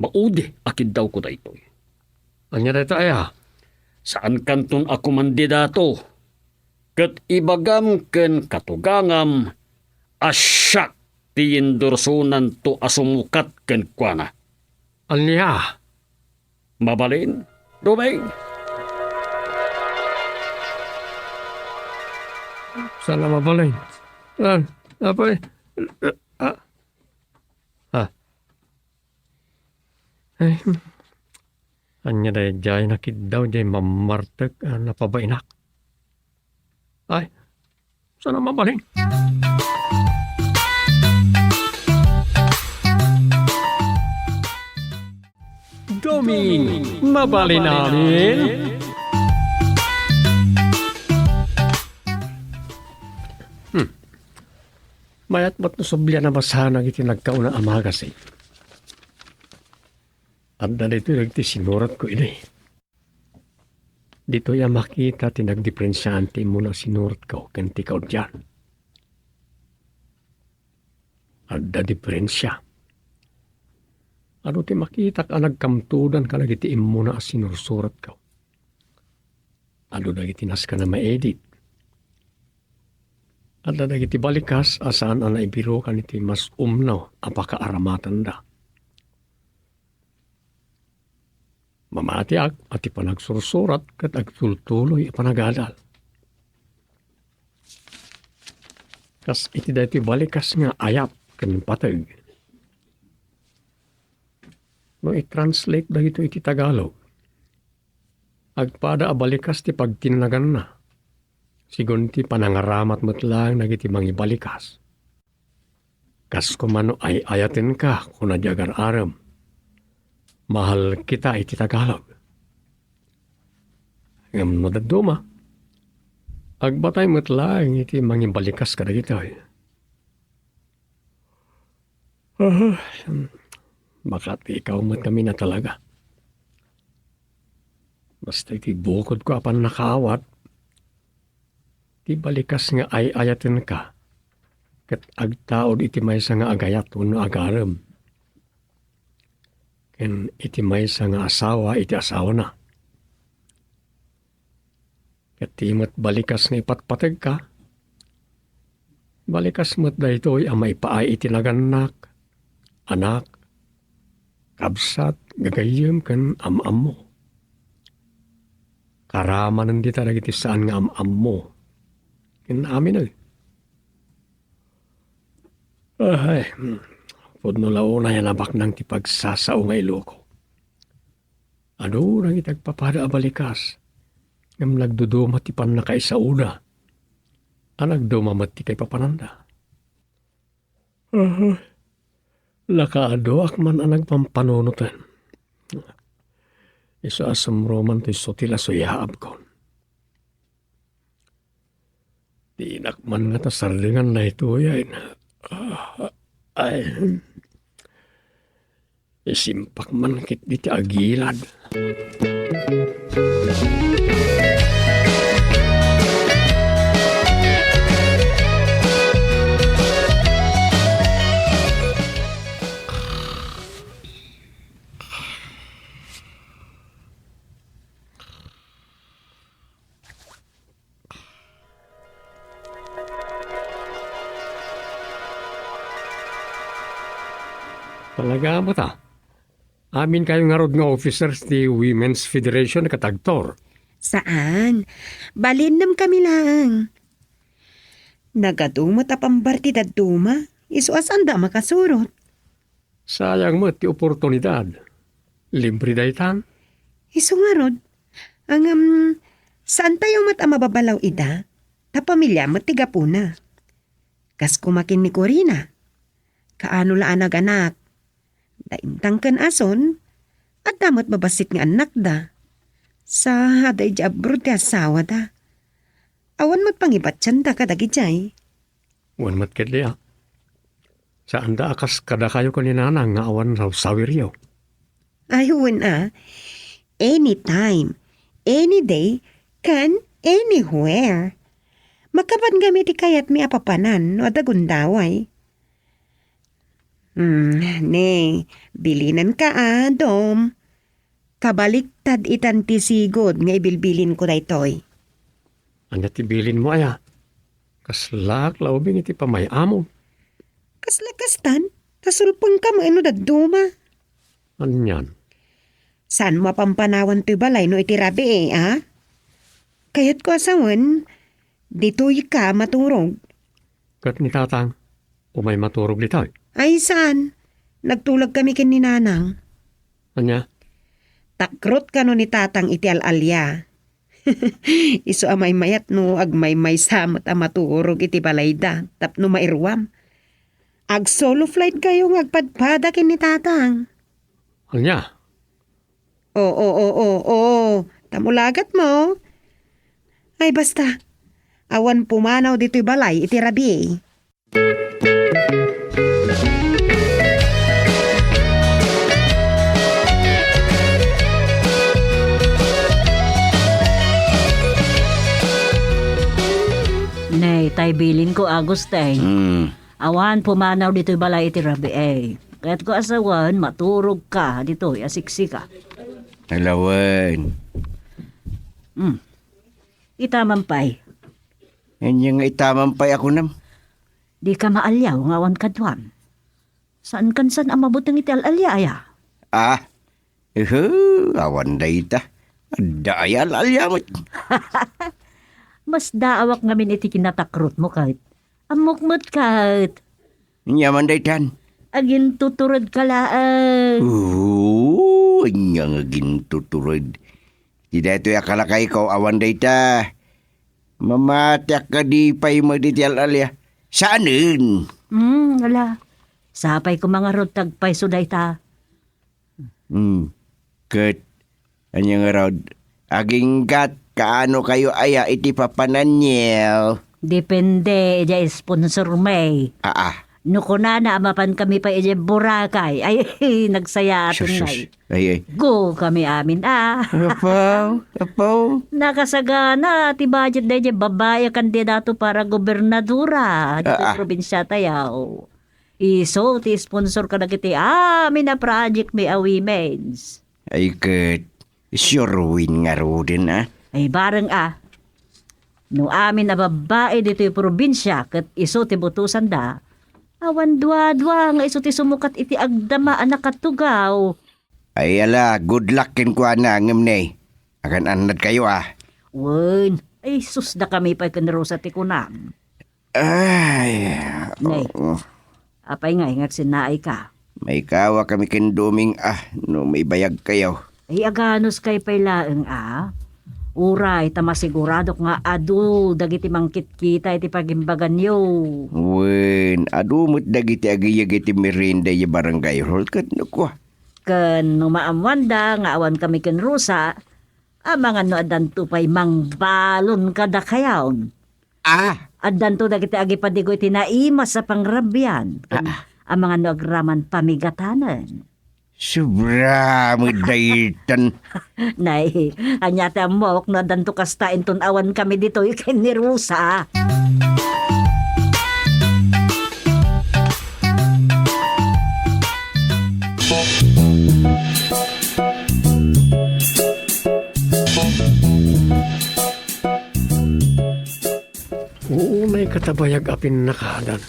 Maudi a kiddawko daytoy. Ania dayta aya? Saankanton a kumandidato, ket ibagam ken katugangam a siak ti endorsonanto a sumukat kenkuana. Ania? Mabalin, Doming? Saan a mabalin? Ah, apay, ah, ah. Ay, hmm. Ania daydiay nakiddaw diay mammartek a napabainak? Ay, saan a mabalin? Doming, mabalin amin? Hmm. Mayat met no sublian a basaen dagiti nagkauna a magazine. Adda daytoy dagiti sinuratko idi. Ditoy a makita ti nagdiferensiaan ti immuna a sinuratko ken ti kaudian. Adda diferensia. Adu ti makitak a nagkamtodan kadagiti immuna a sinursuratko. Adu dagiti nasken a maedit. Adda dagiti balikas a saan a naibirukan iti mas umno a pakaaramatenda. Mamatiak a ti panagsursurat ket agtultuloy a panagadal. Kas iti daytoy balikas nga ayat ken pateg. No i-translate dagitoy iti Tagalog, agpada a balikas ti pagtinnaganna, sigun ti panangaramat met laeng dagiti mangibalikas. Kas koma no ay-ayatenka, kuna di agar-arem, mahal kita iti Tagalog. Ngem no dadduma, agbatay met laeng iti mangibalikas kadagitoy. Aha, baka ti ikaw met ngamin a talaga. Basta iti bukodko a pannakaawat, ti balikas nga ay-ayatenka ket agtaud iti maysa nga agayat wenno agarem, ken iti maysa nga asawa iti asawana. Ket ti met balikas nga ipatpategka, balikas met daytoy a maipaay iti nagannak, anak, kabsat, gagayyem, ken am-ammo. Karamanen dita dagiti saan nga am-ammo ken amin, eh. Ahay, hmm. Pudno la unay a nabaknang ti pagsasao nga iloko. Adu dagiti agpapada a balikas, ngem nagduduma ti pannakaisaoda, a nagduma met ti kaipapananda. Aha. Nakaaduak man a nagpampanunoten. Isu a sumro man toy sutil a suyaabkon. Dinak man ngata sardengan daytoy, ay, ah, ay, isimpak man ketdi ti agilad. Talaga met a. Aminkayo ngarud nga officers ti Women's Federation ket agtor? Saan. Balinnem kami laeng. Nagadu met a pambar ti dadduma. Isu a saanda a makasurot. Sayang met ti oportunidad. Libre daytan. Isu ngarud, ngem, saantayo met a mababalaw ida, ta pamilia met ti gapuna. Kas koma ken ni Corina, kaano la a naganak, da intang ken ason, adda met babassit nga annakda. Sa, adda idiay abroad ti asawada. Awan met pangibatianda kadagidiay. Wen met ketdi a. Saanda a kas kadakayo ken ni Nanang nga awan sawsawiryo. Ay, wen a. Anytime, any day, ken anywhere. Makapan kami ti kayatmi a papanan no adda gundaway. Hmm, ne, bilinenka a, Dom. Kabaliktad itan ti sigud nga ibilbilinko daytoy. Ania ti bilinmo aya? Kaslaak la ubing iti pamay-amok. Kasla kastan, ta sulpengka met no dadduma. Anian? Saan mo a pampanawan toy balay no iti rabii, a? Kayatko a sawen, ditoyka maturog. Ket ni Tatang, umay maturog ditoy? Ay, saan. Nagtulagkami ken ni Nanang. Ania? Takrot kano ni Tatang iti al-alia. Isu a maymayat no agmaymaysa met a maturog iti balayda tapno mairuam. Ag-solo flight kayo nga agpadpada ken ni Tatang. Ania? Oo, oo, oo. Tamulagat mo. Ay, basta. Awan pumanaw ditoy balay iti rabii. Nay, tay bilinko, Agustin. Hmm. Awan pumanaw ditoy balay iti rabii. Kayatko a sawen, maturogka ditoy a siksika. Alawen. Hmm. Itaman pay. Ania nga itaman pay a kunam? Dika maaliaw nga awan kaduam. Saankan san a mabuteng iti al-alia, aya? Ah, uhu, awan dayta. Adda aya al-alia met. Masdaawak ngamin iti kinatakrotmo ket. Ammok met ket. Ania man daytan? Agintuturedka laeng. Oo, ania nga agintutured? Ti daytoy a kalakayko, awan dayta. Mamatiak kadi pay met iti al-alia. Saanen? Hmm, ala. Sapay koma ngarud ta agpayso dayta. Hmm. Ket, ania ngarud? Aginggat kaano kayo aya iti papananyo? Depende idiay sponsor mi. Aa. No kunana a mapan kami pay idiay Boracay, ay, nagsayaat ngay. Sus, sus. Ay, ay. Go kami amin, a. Apaw, apaw. Nakasagana ti budget daydiay babai a kandidato para gobernadora ditoy Aa. probinsia tayo. Isu ti sponsor kadagiti amin a project mi a women's. Ay ket, sure win ngaruden, a? Ay bareng, a. No amin a babbai ditoy probinsia ket isu ti butosanda, awan duadua nga isu ti sumukat iti agdama a nakatugaw. Ay ala, good luck kenkuana, ngem ne, agan-annadkayo, a. Wen, ay sus, dakami pay ken Rosa ti kunam. Ay, Nay, oo. Apay ngay nga agsinnaayka? Maikawa kami ken Doming, a, no maibayagkayo. Ay, aganuskay pay laeng, a. Uray, ta masiguradok nga adu dagiti mangkitkita iti pagimbaganyo. Wen, adu met dagiti agiyag iti merienda iti barangay hall ket no kua. Ken no maammoanda nga awan kami ken Rosa, amangan no addanto pay mangbalon kadakayon. Ah! Addanto dagiti agipadigo iti naimas a pangrabian. Ken Ah, ah. amangan no agraman pamigatanen. Sobra met daytan. Nay, ania ti ammok no addanto kasta inton awan kami ditoy ken ni Rosa? Unay katabayag a pinnakadan.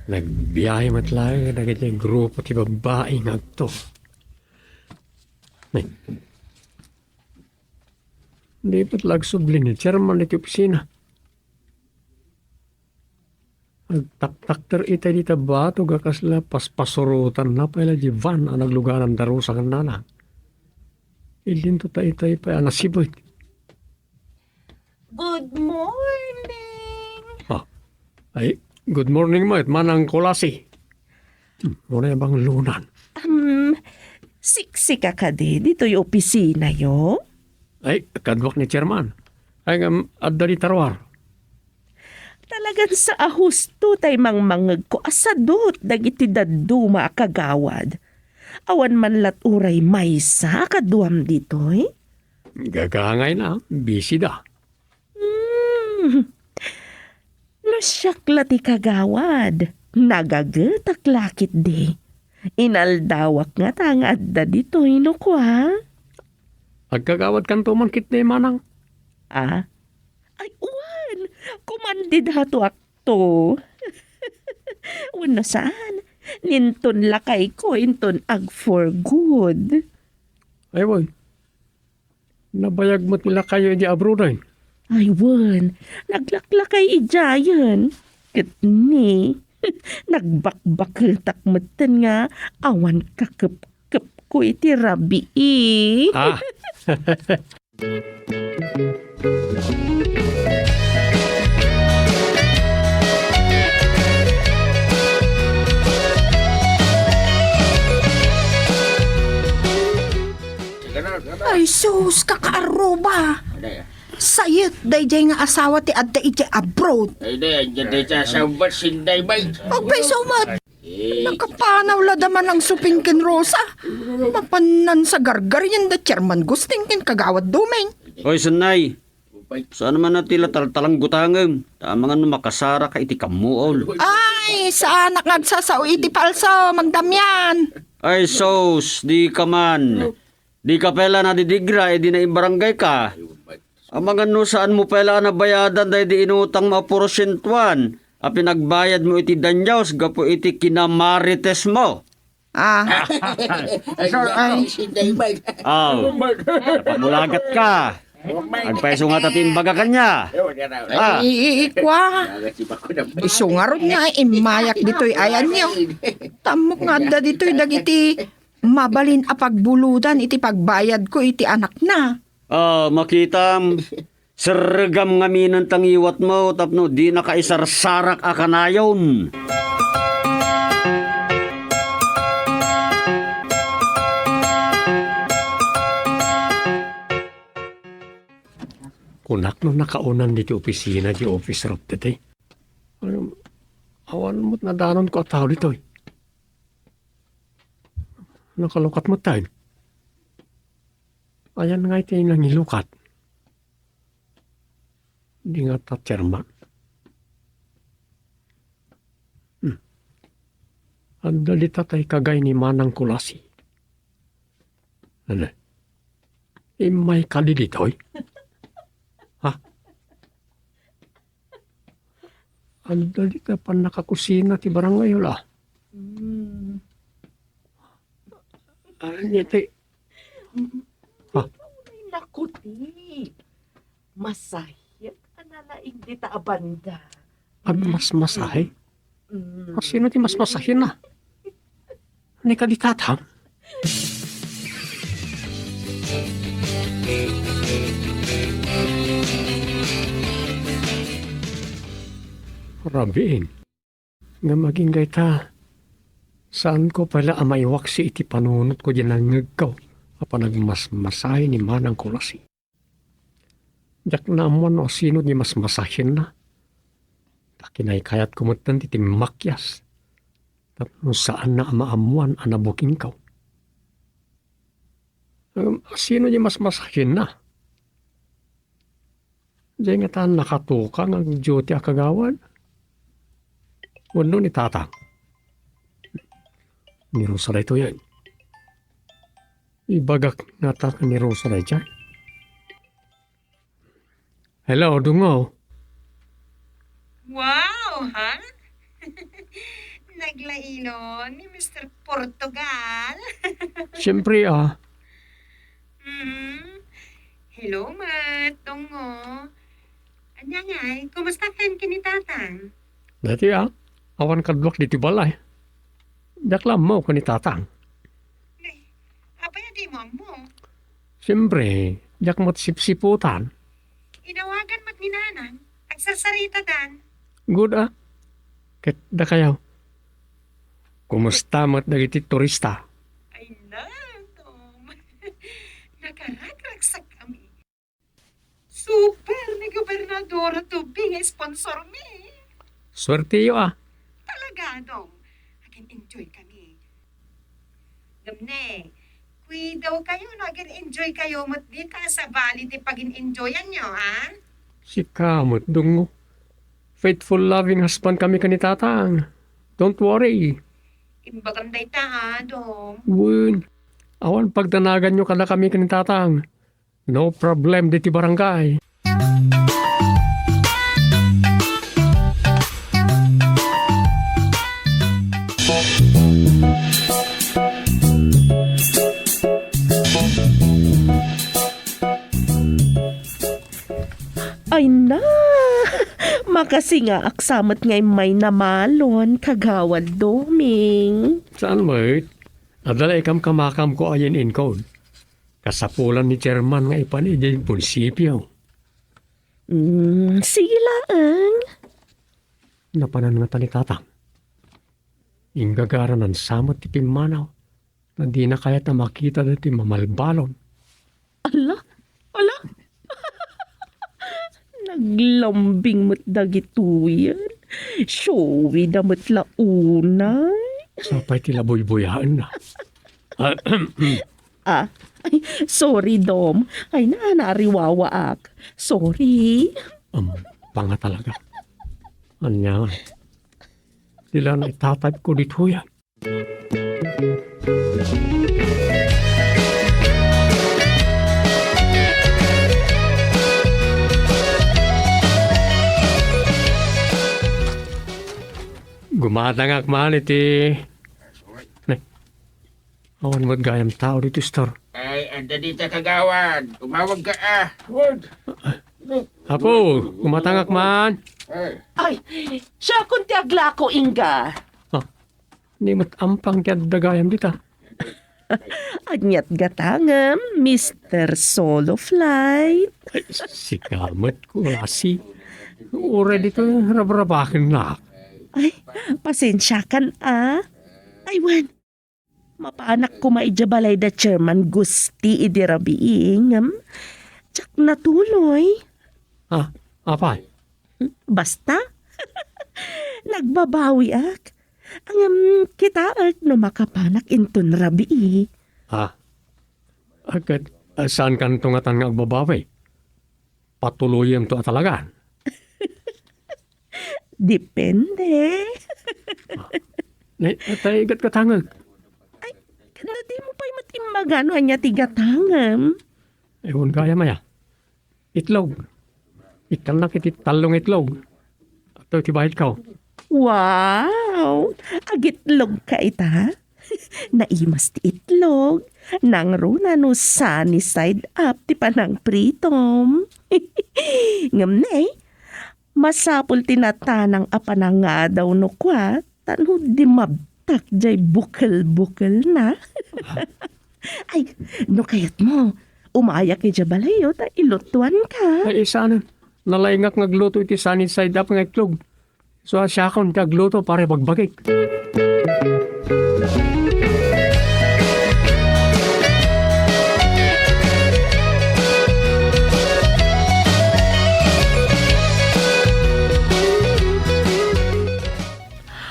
Nagbiahe met laeng dagiti grupo ti babbai nga agto. Nay, di met la agsubli ni chairman iti opisina. Agtaktakder itay dita bato nga kasla paspasurotanna pay la di van a nagluganan da Rosa ken Nanang. Idinto ta itay pay a nasibet. Good morning! Ah, ay, good morning met, Manang Kulasi. Hmm, unay a banglonan. Um, siksika kadi ditoy opisinayo? Ay, kaduak ni chairman. Ay, ngem, adda dita ruar. Talagan sa a husto tay mangmangegko a sadut dagiti dadduma a kagawad. Awan man lat uray maysa a kaduam ditoy? Gagangayna, busy da. Hmm. No siak la ti kagawad, nagagetak la ketdi. Inaldawak ngata nga adda ditoy no kua. Agkagawadkanto man ketdi, Manang. Ah? Ay, wen! Kumandidatoakto. Wenno saan, ninton lakayko inton ag for good. Ay, wen. Nabayag met ti lakayyo idiay abroaden? Ay, wen. Naglaklakay idiayen. Ket ni, nagbakbaketak metten nga awan kakepkepko iti rabii. Ah. Ay, sus, kakaarruba. Sayet daydiay nga asawa ti adda iti abroad. Ay, di, diyan tayo sa sambat, sinday, bay. Agpayso met. Eh. Nakapanaw la da manang suping ken Rosa. Mapannan sa gargaryen da Chairman Gusting ken Kagawad Dumeng. Oy, Sennay. Saan man a ti la taltalanggutangem? Ta amangan no makasarak iti kammuol. Ay, saanak nga agsasao iti palso, Mang Damian. Ay, sus, di ka man. Di ka pay la nadidigra, idi naimbarangay ka. Amangan no saan mo pay la a nabayadan daydi inutang mo a porsientuan a pinagbayad mo iti danios gapu iti kinamarites mo. Ah. Ay, ay. Aw, napamulagat ka. Agpayso nga ta ti imbaga kaniak. Ah. Ay, i-, i-, ikwa. Isu ngarud nga immayak ditoy ayanyo. Tammok nga adda ditoy dagiti mabalin a pagbuludan iti pagbayadko iti anakna. Ah, makitam, serregam ngamin ti ngiwatmo tapno dinaka isarsarak a kanayon. Kunak no nakaonan ditoy opisina ti office rep ditoy. Ano, awan met nadanonko a tao ditoy. Nakalukat met tayo. Ayan nga iti nangilukat. Di nga ta chairman. Hmm. Adda dita tay kagay ni Manang Kulasi. Ano? Immay kadi ditoy? Ha? Adda dita pannakakusina ti barangay, wala? Mm. Ano ti? Mm. Ha? Ay, naku, ti. Masahit a nalaing dita a banda. Ag mas masahe? Mm. Kasino ti mas masahe na? Ni kadi Tatang? Rabiin. Ngem agingga ita, saanko pay la a maiwaksi iti panunotko diay nangngegko a panagmasmasahe ni Manang Kulasi. Diak naammuan no asino ti masmasahenna. Ta kinaykayatko metten ti timmakias tapno saanna a maammuan a nabukingko. Ngem asino ti masmasahenna? Diay ngata nakatuka nga agduty a kagawad? Wenno ni Tatang? Ni Rosa daytoy, ay. Ibagak ngata ken ni Rosa daytoy. Hello, Dungo. Wow, ha? Naglainon ni Mister Portugal. Siyempre, ah. Mhm. Hello, met, Dungo. Ania ngay, kumusta ken ken ni Tatang? Daytoy, ah. Awan kaduak ditoy balay. Diak la ammo ken ni Tatang. Nay, apay a dimo ammo? Siyempre, diak met sipsiputan. Inawagan met ni Nanang, agsarsaritadan. Good, ah. Ket dakayo, kumusta met dagiti turista? Ay, na, Tom. Nakaragragsak kami. Super ni Gobernadora Toby nga sponsor mi. Suerteyo, ah. Talaga, Dong. Agin-enjoy kami. Ngem ne, kuidawkayo no agin-enjoy kayo met dita sabali ti pagin-enjoyanyo, ha? Sika met, Dungo. Faithful, loving husband kami ken ni Tatang. Don't worry. Imbagam dayta, ha, Dong? Wen, awan pagdanaganyo kadakami ken ni Tatang. No problem diti barangay. Kasingaak sa met nga immay namalon, Kagawad Doming. Saan met? Adda la ikamkamakamko a yin-inkod. Kasapulan ni Chairman nga ipan idiay munisipio. Mm, sige laeng. Napanan ngata ni Tatang. Inggagaranan sa met ti pimmanaw, ta dina kayat a makita daytoy mamalbalon. Ala, ala. Naglambing met dagitoyen. Showy da met la unay. Sapay ti labuybuyaenna. Ah, ay, sorry, Dom. Ay, na, nariwawaak. Sorry. Um, panga talaga. Anya nga. Dila na itataypko ditoy, ah. Gumatangak man iti, ne, awan met gayam tao dito, Star. Ay, adda dita kagawad. Tumawag ka, ah. Word. Apo, gumatangak man. Ay. Ay, siakon ti aglako, ingga. Ah, ni met ampang ti adda gayam dita. Aniat gatangem, Mister Solo Flight. Ay, sika met, kurasi. Uray dito, rabrabaken na. Ay, pasensiakan, ah. Ay, wen. Mapanak koma idiay balay da Chairman Gusti idi rabii, ngem diak natuloy. Ah, apay? Basta, nagbabawiak. Ngem kitaek no makapanak inton rabii. Ah, ket, ah, saan kanto ngatan nga agbabawi? Patuloyemto a talagan. Depende. Ah, ne, tay gatgatangek. Ay, no dimo pay met imbaga no ania ti gatangem? Ay, wen gayam aya. Itlog. Ikkannak iti tallo nga itlog. Adtoy ti bayadko. Wow! Agitlog ka ita? Naimas ti itlog. Nangruna no sunny side up ti panangpritom. Ngem ne, masapul ti natanang a panangadaw no kua, ta no di mabtak diay bukel-bukelna. Ay, no kayatmo, umayak idiay balayyo ta ilutuanka. Ay, saan. Nalaingak nga agluto iti sunny side up nga itlog. So, siakon ti agluto para ibagbagik.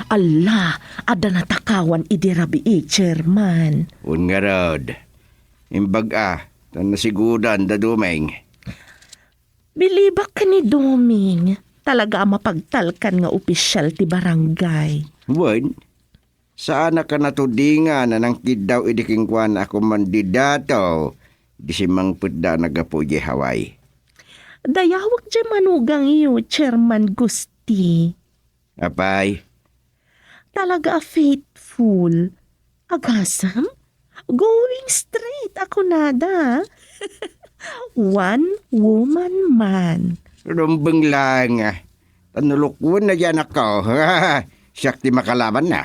Alla, adda natakawan idi rabii, Chairman. Wen ngarud, imbag-a, ta nasigudan da Doming. Bilibak ken ni Doming, talaga a mapagtalkan nga opisyal ti barangay. Wen, saanak a natudingan a nangkiddaw idi kenkuana a kumandidato idi simmangpetda a naggapu idiay Hawaii. Dayawek diay manugangyo, Chairman Gusti. Apay? Talaga a faithful. Agasem? Going straight a kunada. One woman man. Rumbeng laeng, ah. Ta no lukoenna diay anakko. Siak ti makalabanna.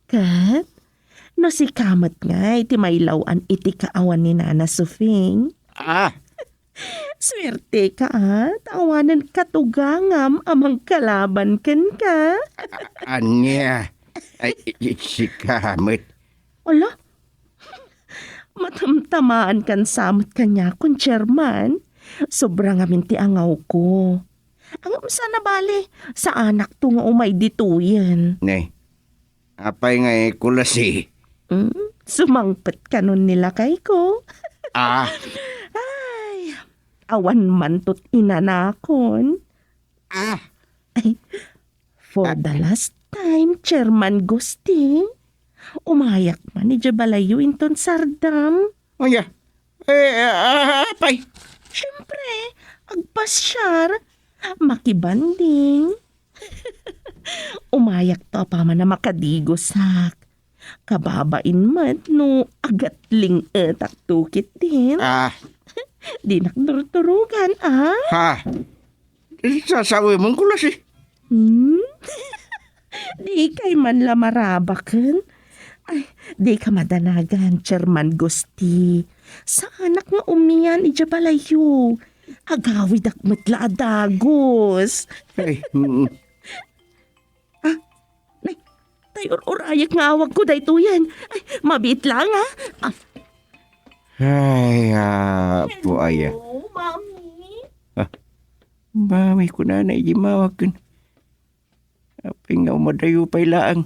Ket, no sika met ngay ti mailaw-an iti kaawan ni Nana Sufing? Ah, Suerteka, a, ta awanen katugangam a mangkalaban kenka. A-, ania? Ay, i-, i-, sika met. Ala? Matamtamaankan sa met kaniakon, Chairman. Sobra ngamin ti angawko. Ngem saan a bale, saanakto nga umay ditoyen. Ne, apay ngay, Kulasi? Hmm? Sumangpet kanon ni lakayko. Ah. Ay, awan manto ti inanakon. Ah. Ay, for Ah. the last time, Chairman Gusti, umayak man idiay balayyo inton sardam. Ania? Eh, ah, apay? Siyempre, agpasyar, makibanding. Umayakto apaman a makadigosak. Kababain met no agatlingetakto ketdin. Ah. Dinak turturogan, ah. Ha? Sasawem, Kulasi. Hmm? Dikay man la marabaken? Ay, dika madanagan, Chairman Gusti. Saanak nga umian idiay balayyo. Agawidak met la a dagus. Ay, mm. Ah, nay, tay ur-urayek nga awagko daytoyen. Ay, mabiit laeng, ah. Ah. Ay, apo aya. Hello, Mami. Ah, Mami, kunana idi mawag ken. Apay nga umadayo pay laeng.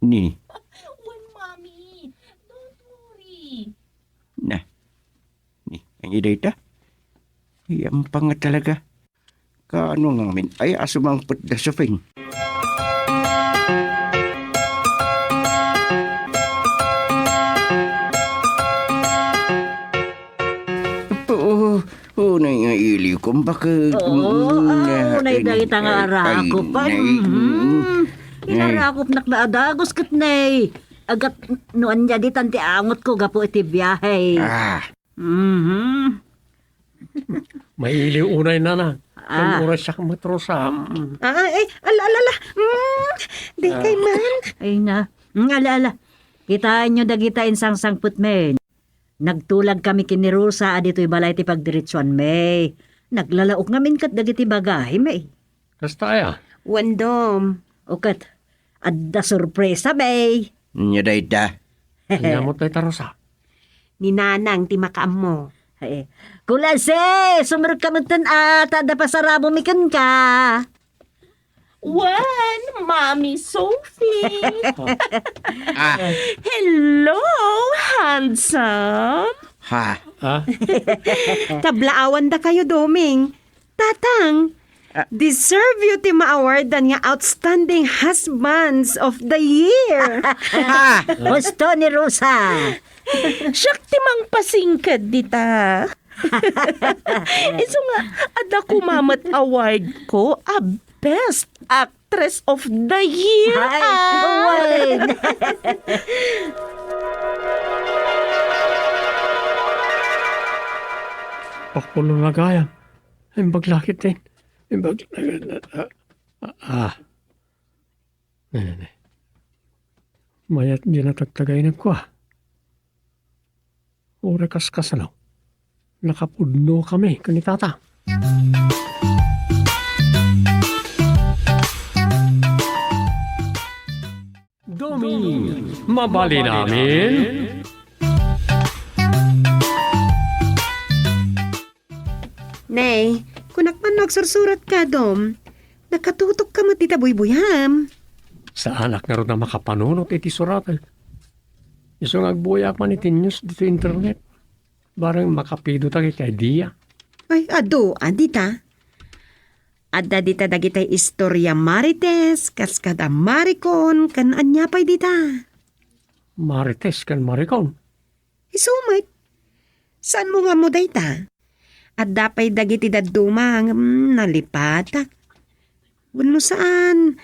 Ni. Wen, Mami. Don't worry. Na. Ni, ania dayta? Ay, ampanga talaga. Kaano ngamin? Ay, a sumangpet da Sofing. Oo, unay nga iliw, kumbaka, Oo, mm, ah, unay ay, dayta nga ay, arakop, ay, ay, mm, mm. Inarakopnak la a dagus ket nay. Agat no ania ditan ti angotko gapu iti biahe. Ah. Mhm. Mailiw unay, nana. Ah. Kan oras siak matrosa. Mm. Ah, eh, ala, ala, ala. Mm, dikay man. Ay na. Mm, ala, ala. Kitaenyo dagita insangsangpetmi. Nagtulag kami ken ni Rosa a ditoy balay ti pagdiretsuanmi. Naglalaok ngamin ket dagiti bagahimi. Kasta aya? Wen, Dom. O ket, adda sorpresa, bay. Ania dayta? Ania met dayta, Rosa? Ni Nanang ti makaammo. Ay, kulase, sumrekka metten a, ta adda pasarabumi kenka. Wen, Mami Sophie. Ah. Hello, handsome. Ha? Ah? Kablaawandakayo, Doming. Tatang, ah, deserve you ti maawardan nga Outstanding Husbands of the Year. Husto ni Rosa. Siak ti mangpasingked dita. Isu nga, adda koma met award ko a Best Actress of the Year. Ay, ah, wen. Pakulo na gayam. Imbag lakit din. Imbag, ah, ah, ah. Ne, ne, ne. Mayat di natagtagay nagkua. Uray kas kasano, nakapudno kami ken ni Tata. Domi, mabalin amin. Nay, kunak man no agsursuratka, Dom. Nakatutok ka met dita buybuyam. Saanak ngarud a makapanunot iti suratek. Isu nga agbuyaak man iti news ditoy internet. Bareng makapidotak iti idea. Ay, adu, adita. Adda dita dagiti istorya Marites, kas kada Maricon, ken ania pay dita? Marites ken Maricon? Isu met. Saanmo nga ammo dayta? Adda pay dagiti dadduma ngem nalipatak. Wenno saan?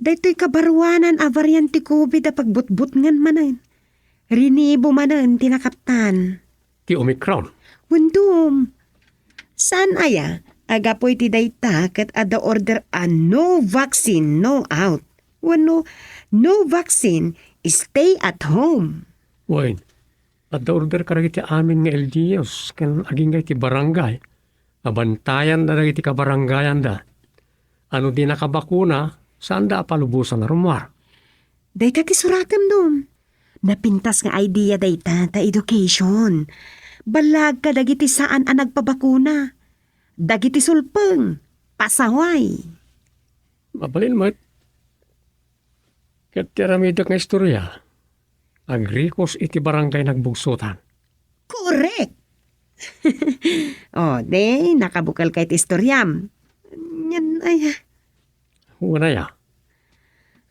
Daytoy kabaruanan a varian ti covid a pagbutbutngen manen. Rinibo manen ti nakaptan. Ti Omicron? Wen, Dom. Saan aya a gapu iti dayta ket adda order a no vaccine, no out? Wenno, no vaccine, stay at home? Wen, adda order kadagiti amin nga L G Us ken agingga iti barangay a bantayanda dagiti kabarangayanda. A no di nakabakuna, saanda a palubosan a rummuar. Dayta ti suratem, Dom. Napintas nga idea dayta ta education. Ballaag kadagiti saan a nagpabakuna. Dagiti sulpeng, pasaway. Mabalin met. Ket ti aramidek nga istorya, agrikos iti barangay nagbugsotan. Korek! O, di, nakabukelka iti istoriam. Wen aya?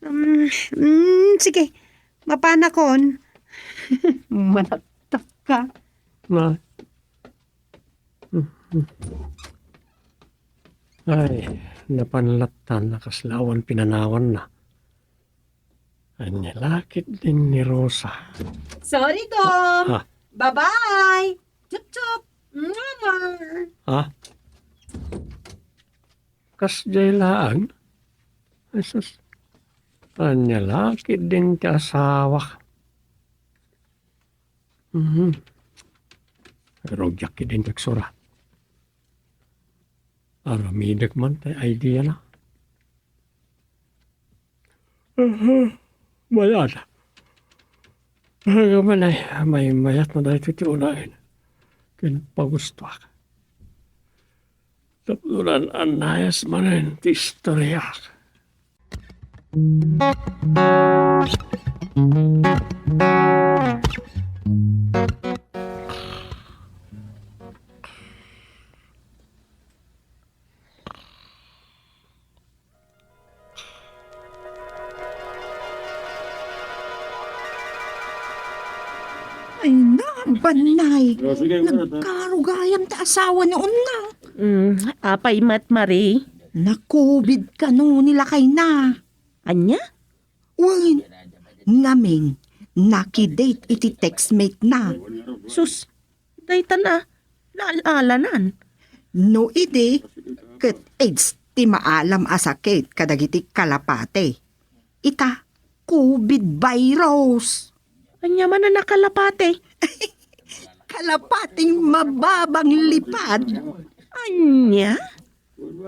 Um, mm, sige, mapanakon. Manaktak ka. Na, Ay, napan lattan a kasla awan pinanawanna. Ania la ketdin ni Rosa? Sorry, Dom. Ah. Bye-bye. Chup-chup. Mwah. Ah? Kasdiay laeng? Ay, sus. Ania la ketdin ti asawak? Mhm. Rugiak ketdin ti agsurat. Aramidek man tay idea na. Aha, mayat. Aga man ay, maymayat na daytoy ti unayen ken pagustoak. Tapno naan-anayas manen ti istoriak. Ay, na, Bannay. O, sige, wala ta. Nagkarugayam ti asawa ni Unnang. Mm, apay met, Mari? Na-covid kano ni lakayna. Ania? Wen, ngamin, nakidate iti textmate na. Sus, daytan a, naal-alanan. No idi, ket AIDS ti maalam a sakit kadagiti kalapati. Ita, covid virus. Ania man a nakalapati? Kalapating mababanglipad. Ania?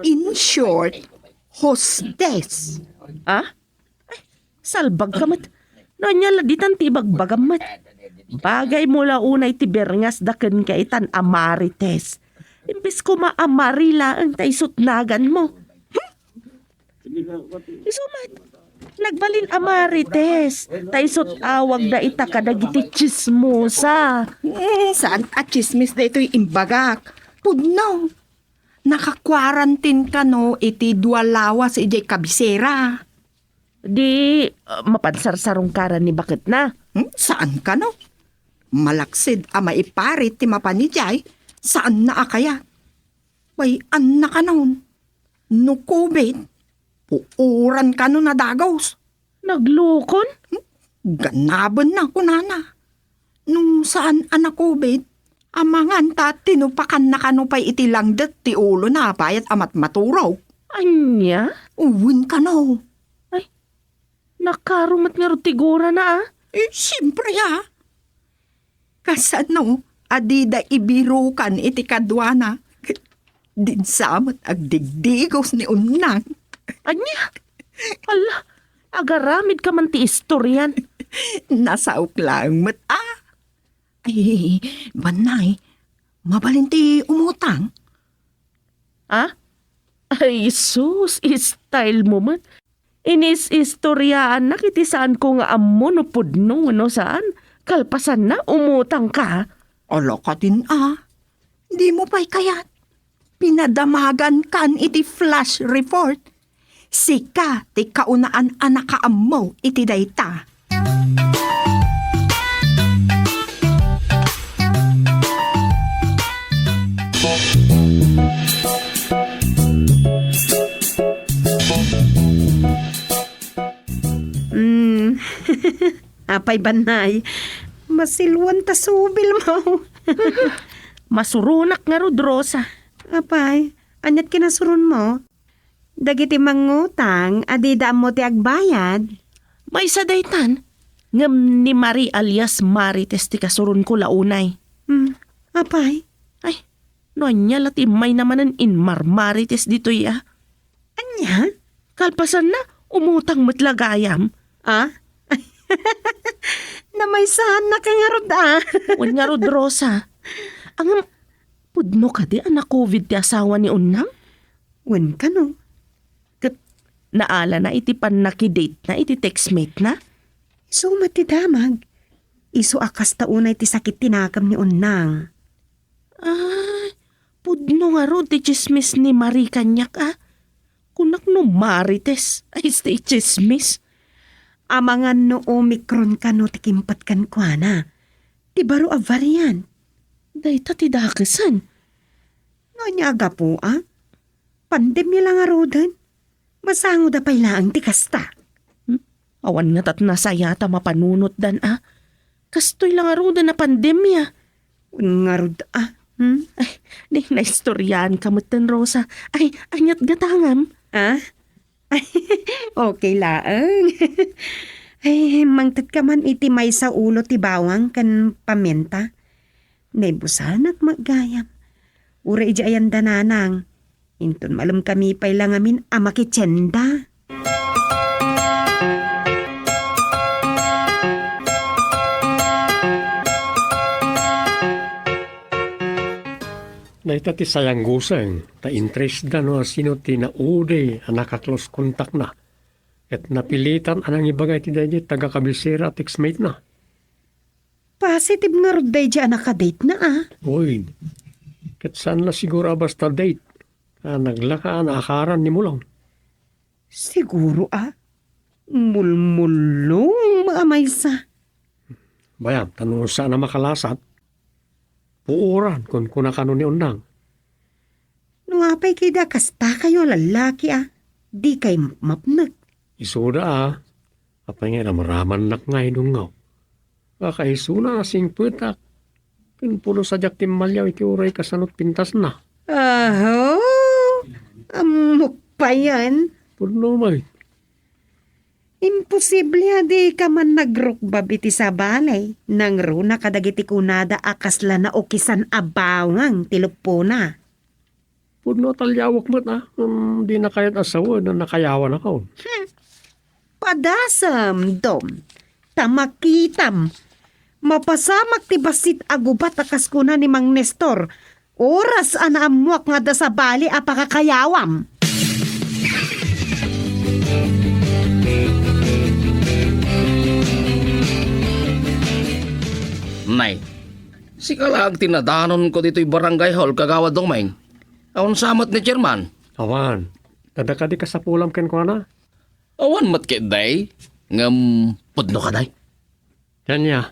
In short, hostes. Ah? Ay, salbagka met. No ania la ditan ti ibagbagam met. Bagaymo la unay ti berngasda kenka itan a Marites. Imbes koma a Mari laeng ta isut' naganmo. Hmm? Isu met. Nagbalin a Marites ta isut' awagda ita kadagiti tsismosa. Eh, saan a tsismis daytoy imbagak? Pudno. Naka-quarantine kano iti dua lawas idiay kabisera. Di, ah, mapansarsarungkaran ni baketna? Hmm, saan kano? Malaksid a maiparit ti mapan idiay, saanna a kayat. Bay-anna kanon. No covid, puoran kano na dagus. Naglukon? Hmm? Ganabenna, kunana. No saan a na-covid, amangan ta tinupakanna kano pay iti langdet ti ulona bayat a matmaturog. Ania? Wen kano. Ay, nakaro met ngarud ti gurana, a? Eh, siempre, a. Kasano a dida ibirukan iti kaduana? Dinsa met agdigdigos ni Unnang. Ania? Ala, agaramidka man ti istorian. Nasaok laeng met, a. Ay, Bannay, mabalin ti umutang? A? Ay, sus, style mo met. Inis-istoriaannak iti saanko nga ammo no pudno wenno saan. Kalpasanna, umutangka. Ala katin a, dimo pay kayat. Pinadamagankan iti flash report. Sika ti kaunaan a nakaammo iti dayta. Mm. Apay, Bannay, masiluan ta subilmo. Masuronak ngarud, Rosa. Apay, aniat kinasuronmo? Dagiti mangngutang a dida ammo ti agbayad? Maysa daytan. Ngem ni Marie alias Marites ti kasuronko la unay. Hmm, apay? Ay, no ania la ti immayna manen inmarmarites ditoy a. Ania? Kalpasanna, umutang met la gayam. A? Namaysaannaka ngarud a. Wen ngarud, Rosa. Ngem, pudno kadi a na-covid ti asawa ni Unnang? Wen kano. Ket naalana iti pannakidate-na iti textmate-na? Isu met ti damag. Isu a kasta unay ti sakit ti nakemna ni Unnang. Ay, pudno ngarud ti tsismis ni Marie kaniak a. Kunak no Marites a isu ti tsismis. Amangan no Omicron kano ti kimpat kenkuana. Ti baro a variant. Dayta ti dakesen. No ania a gapu a? Pandemia la ngaruden. Masangoda pay laeng ti kasta. Hmm? Awan ngata't nasayat a mapanunotdan a. Kastoy la ngaruden a pandemia. Wen ngarud a. Hmm? Ay, di, naistoryaanka metten, Rosa. Ay, ania't gatangam? Ah? Okay laeng. Ay, mangtetka man iti maysa ulo ti bawang ken pamienta. Naibusanak met gayam. Uray idiay anda nanang. Inton malem kami pay la ngamin a makitienda. Dayta ti sayang guseng, ta interesda no asino ti naudi a naka-close contactna. Ket napilitan a nangibaga iti daydiay taga-kabisera a textmate-na. Positive ngarud daydiay a naka-date-na, a. Uy, ket saan la siguro a basta date. A, naglaka a naakaran ni Mulong. Siguro, a. Mulmulong a maysa. Bayam, ta no saan a makalasat, puoran, kunkuna kano ni Onnang. No apay kadi a kastakayo a lallaki, a, dikay mapmapnek. Isuda, a. Apay nga iramramannak nga idungngaw? Kakaisuna a singpetak. Ken pulos a diak timmalliaw iti uray kasano't pintasna. Aho! Ammok payen. Pudno met. Imposible a dika man nagrukbab iti sabali, nangruna kadagiti kunada a kasla naukisan a bawang ti leppona. Pudno a talliawek met, a, ngem dina kayat a sawen a nakayawanakon. Hmm. Padasem, Dom. Ta makitam. Mapasamak ti bassit a gubat a kas kuna ni Mang Nestor. Oras a naammuak nga adda sabali a pakakayawam. Nay, sika laeng ti nadanonko ditoy barangay hall, Kagawad Doming. Awan sa met ni Chairman? Awan. Adda kadi kasapulam kenkuana? Awan met ketdi, ngem pudno kadi. Ania?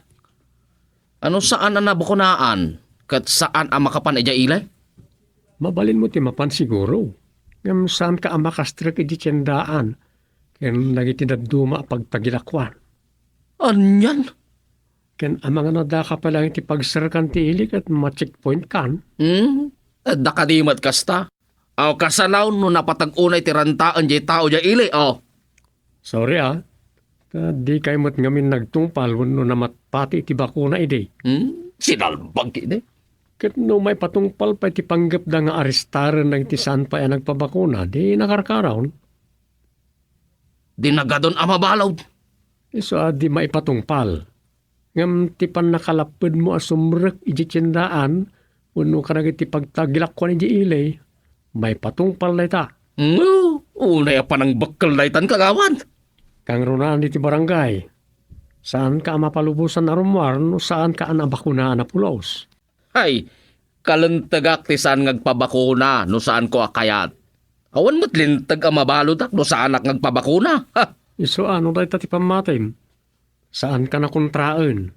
A no saan a nabakunaan, ket saan a makapan idiay ili? Mabalinmo ti mapan siguro. Ngem saanka a makastrek iti tiendaan ken dagiti dadduma a pagtagilakuan. Anian? Ken amangan a daka pay laeng iti pagserkan ti ili ket ma-checkpoint kan. Hmm? Adda kadi met kasta? Aw, kasano no napatag unay ti rantaen diay tao diay ili, o? Sorry, a. Ta dikay met ngamin nagtungpal wenno namatpati iti bakuna idi. Hmm? Sinalbag idi. Ket no maipatungpal pay ti panggepda nga arestaren dagiti saan pay a nagpabakuna, di nakarkaraon. Di nagadon a mabalud. Isu a di maipatungpal. Ngem ti pannakalappedmo a sumrek idiay tiendaan wenno kadagiti pagtagilakuan idiay ili, maipatungpal dayta. Ngem, unay a panangbekkel daytan, Kagawad. Kangrunaan iti barangay. Saanka a mapalubosan a rummuar no saanka a nabakunaan a pulos. Hay, kalentegak ti saan nga agpabakuna no saanko a kayat. Awan met linteg a mabaludak no saanak nga agpabakuna. Ha! Isu a, no dayta ti pammatim, saanka a kontraen.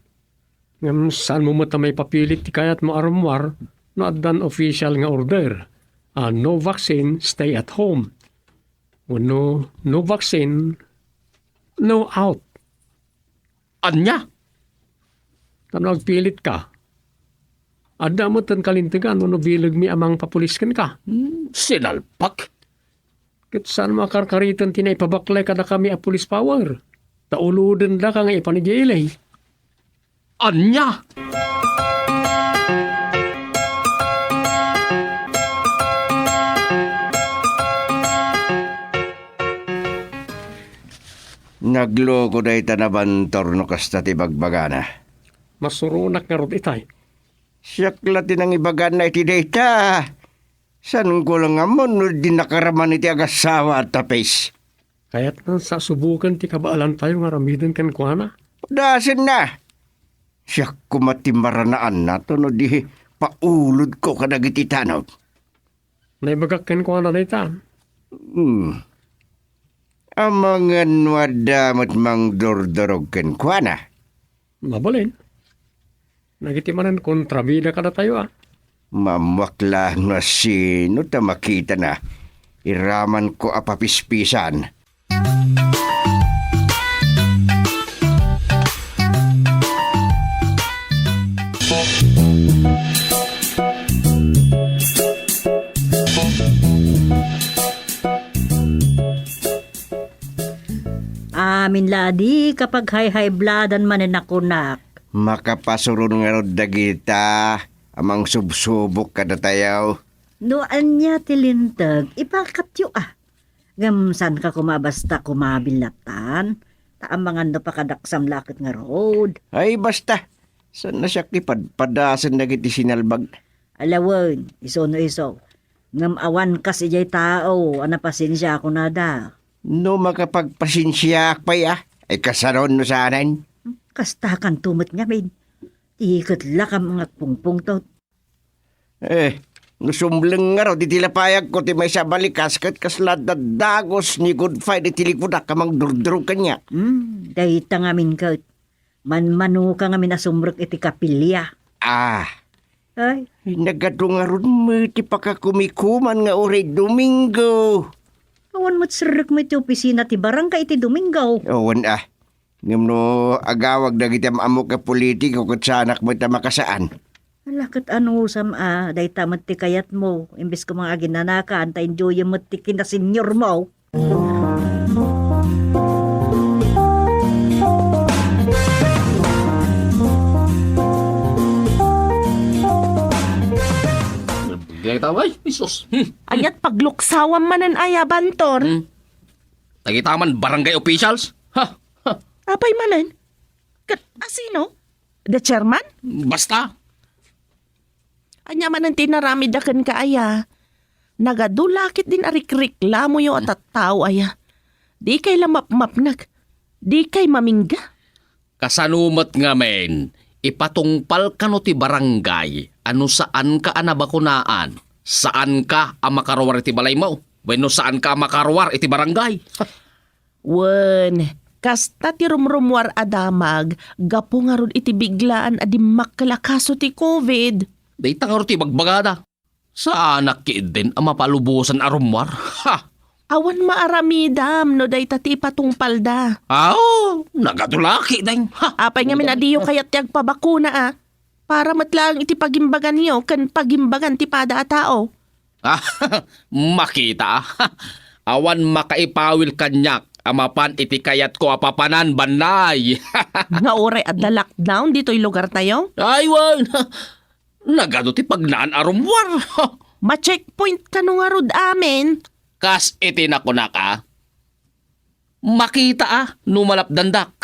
Ngem saanmo met a maipapilit ti kayatmo a rummuar no addan official nga order a no vaccine, stay at home. Wenno no vaccine, no out. Ania? Ta no agpilitka, adda met ti kalintegan wenno bilegmi a mangpapulis kenka. Hmm, sinalpak. Ket saanmo a karkariten ti naipabaklay kadakami a police power. Ta ulodendaka nga ipan idiay ili. Ania? Nagloko dayta nabantor no kasta ti bagbagana. Masuronak ngarud itay. Siak la ti nangibaganna iti dayta. Saanko la nga ammon no di nakaraman iti agasawa a tapis. Kayatna sa subuken ti kabaelantayo nga aramiden kenkuana. Padasenna. Siak koma ti maranaanna to no di paulodko kadagiti tanod. Naibagak kenkuana dayta. Hmm. Amangan no adda met mangdurdurog kenkuana. Mabalin. Dagiti manen kontrabida kadatayo, a. Maammuak laeng no sino ta makitana. Iramanko a papispisan. Amin la a di kapaghayhaybladan manen a kunak. Makapasuron ngarud dagita a mangsubsubok kadatayo. No ania ti linteg, ipakatyo a. Ngem saanka koma a basta kumabil latan, ta amangan no pakadaksam la ket ngarud. Ay, basta. Saan na siak ti padpadasen dagiti sinalbag? Alawen, isu no isu. Ngem awan kas idiay tao a napasensia kunada. No makapagpasensiaak pay a, ay kasano no saanen? Kastakanto met ngamin. Ti ket lakam nga agpungpungtot. Eh, no sumleng ngarud iti lapayagko ti maysa a balikas ket kasla daddagus ni Good Friday iti likudak a mangdurdurog kaniak. Hmm, dayta ngamin ket. Manmanoka ngamin a sumrek iti kapilya. Ah. Ay. Ay, nagadu ngarud met ti pakakumikuman nga uray Domingo. Awan met serrekmo iti opisina ti barangay iti Domingo. Awan a. Ngem no agawag dagiti am-ammok a politiko ket saanak met a makasaan. Ala ket anusam a, dayta met ti kayatmo, imbes koma nga aginanakan, ta enjoyem met ti kinasenyormo. Dayta, ay, Jesus. Hmm. Aniat pagluksawam manen aya, Bantor? Hmm. Dagita man barangay officials? Ha? Ha? Apay manen? Ket asino? The chairman? Basta. Ania manen ti inaramidda kenka aya? Nagadu la ketdin a rikriklamoyo a tattao aya. Dikay la mapmapnek. Dikay mamingga. Kasano met ngamin, ipatungpal kano ti barangay a no saanka a nabakunaan, saanka a makaruar iti balaymo, wenno saanka a makaruar iti barangay? Wen, kasta ti rumrumuar a damag gapu ngarud iti biglaan a dimmakkel a kaso ti covid. Dayta ngarud ti ibagbagada. Saanak ketdin a mapalubosan a rummuar. Ha! Awan maaramidam no dayta ti ipatungpalda. Aw, nagadu la ketdin. Ha! Apay ngamin a diyo kayat ti agpabakuna a? Para met laeng iti pagimbaganyo ken pagimbagan ti pada a tao. Ah, makita a. Awan makaipawil kaniak a mapan iti kayatko a papanan, bannay. Nga uray adda lockdown ditoy lugartayo? Ay, wen. Nagadu ti pagnaan a rummuar. Ma-checkpoint kano ngarud amin? Kas iti nakunak a, makita a no malapdandak.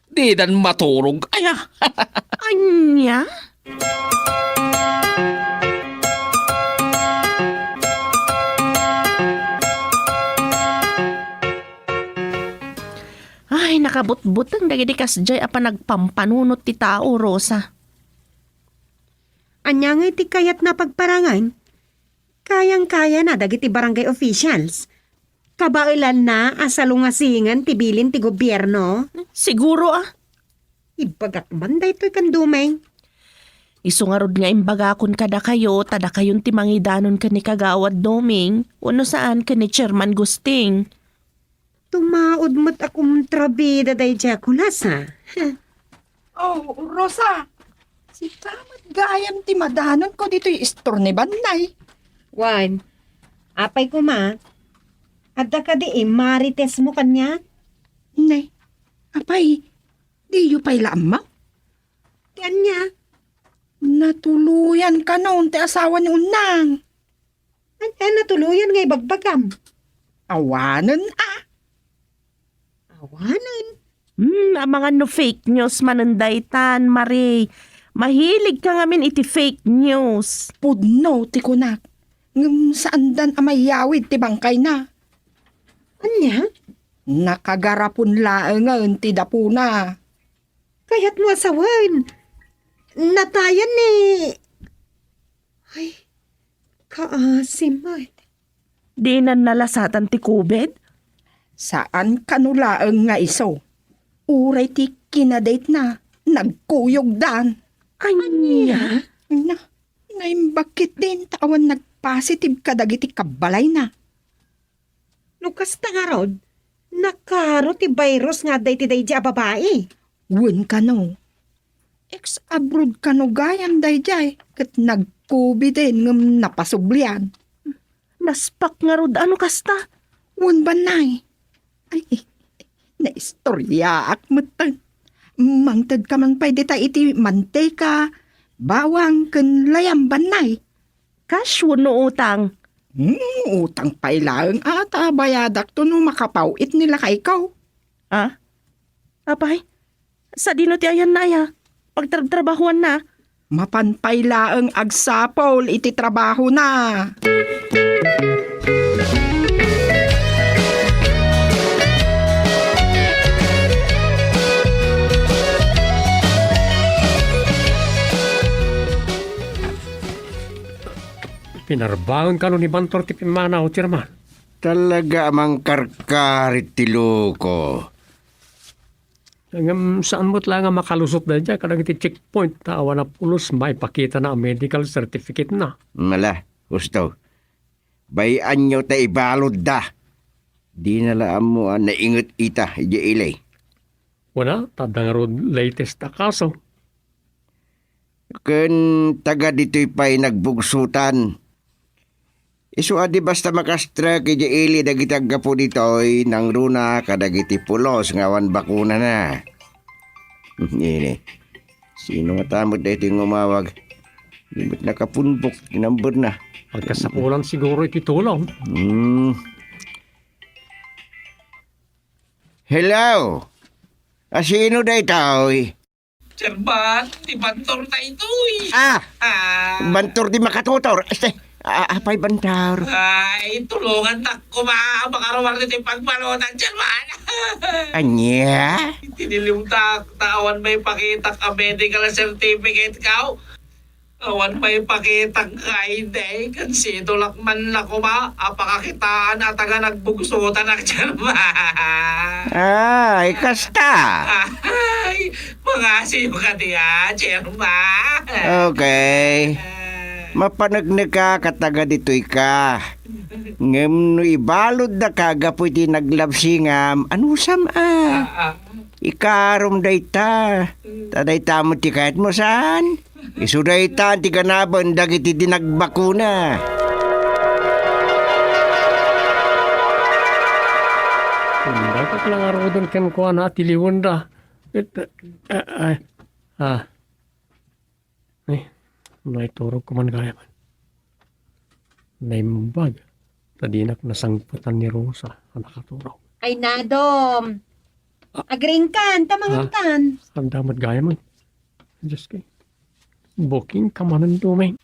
Didan maturog aya. Ania? Ay, nakabutbuteng dagiti kasdiay a panagpampanunot ti tao, Rosa. Ania ngay ti kayatna a pagparangen? Kayang-kayana dagiti barangay officials. Kabaelanna a salungasingen ti bilin ti gobierno. Siguro a. Ibagak man daytoy ken Doming. Isu ngarud nga imbagakon kadakayo, ta dakayon ti mangidanon ken ni Kagawad Doming, wenno saan ken ni Chairman Gusting. Tumaud met a kontrabida daydiay a kulas, a. Oh, Rosa, sika met gayam ti madanonko ditoy istor ni Bannay. Wen, apay koma, adda kadi immaritesmo kaniak? Ne, apay, diyo pay la ammo? Ti ania? Natuloyan kanon ti asawa ni Unang. Ania natuloyan nga ibagbagam? Awanen a. Awanen? Hmm, amangan no fake news manen daytan, Marie. Mahilig ka ngamin iti fake news. Pudno ti kunak. Ngem saandan a mayawid ti bangkayna. Ania? Nakagarapon laengen ti dapuna. Kayatmo a sawen, natayan ni, ay, kaasi met. Dinan nalasatan ti covid? Saan kano laeng nga isu. Uray ti kinadate-na, nagkuyogdan. Ania? Na, naimbag ketdin ta awan nagpositive kadagiti kabbalayna. No kasta ngarud, nakaro ti virus nga adda iti daydiay a babai. Wen kano. Ex-abroad kano gayam daydiay ket nag-covid-en ngem napasublian. Naspak ngarud a no kasta? Wen, bannay. Ay, Naistoryaak metten. Mangtedka man pay dita iti manteka, bawang, ken layam bannay. Cash wenno utang? Hmm, utang pay laeng a ta bayadakto no makapaw-it ni lakayko. Ah? Apay, sadino ti ayanna aya? Pagtrabtrabahuanna? Mapan pay laeng agsapul iti trabahona. Pinarbangon kano ni Bantor ti pimmanaw, Chairman? Talaga a mangkarkarit ti loko. Ngem saan met la nga makalusot daydiay kadagiti checkpoint ta awan a pulos maipakitana a medical certificate na. Mala, husto. Bay-anyo ta ibaludda. Dina la ammo a nainget ita idiay ili. Kuna, ta adda ngarud latest a kaso. Ken taga ditoy pay nagbugsotan. Isu a di basta makastrek idiay ili dagiti aggapu ditoy, nangruna kadagiti pulos nga awan bakunana. Ini. Sino nga ta met daytoy nga umawag? Di met nakapunbok ti number na. Agkasapulan siguro iti tulong. Hmm. Hello? Asino daytoy? Chairman, ni Bantor daytoy. Ah! Ah. Bantor di makatutor. Este, a-, apay Bantor? Ay, tulongantak koma a makaruar ditoy pagbaludan, Chairman. Ania? Tiniliwtak ta awan maipakitak a medical certificate ko. Awan maipakitak nga I D, ken sidolak man la koma a pakakitaan a taga nagbugsotanak, Chairman. Ay, kasta. Ay, mangasiyo kadi a, Chairman. Okay. Ah. Mapaneknek a taga ditoy ka. Ngem no ibaludda ka gapu iti naglabsingam, anusam a? Ah, ah. Ikarom dayta. Ta dayta met ti kayatmo, saan? Isu dayta ti ganaben dagiti di nagbakuna. Kundakak la ngaruden kenkuana a tiliwenda. Et, eh, eh, ah. Eh, naiturogko man gayam. Naimbag. Ta dinak nasangpetan ni Rosa a nakaturog. Ay, nadom. Ah. Agriingkan, ta mangankan. Ah, adda met gayam. Diyos ko. Booking ka manen, Doming.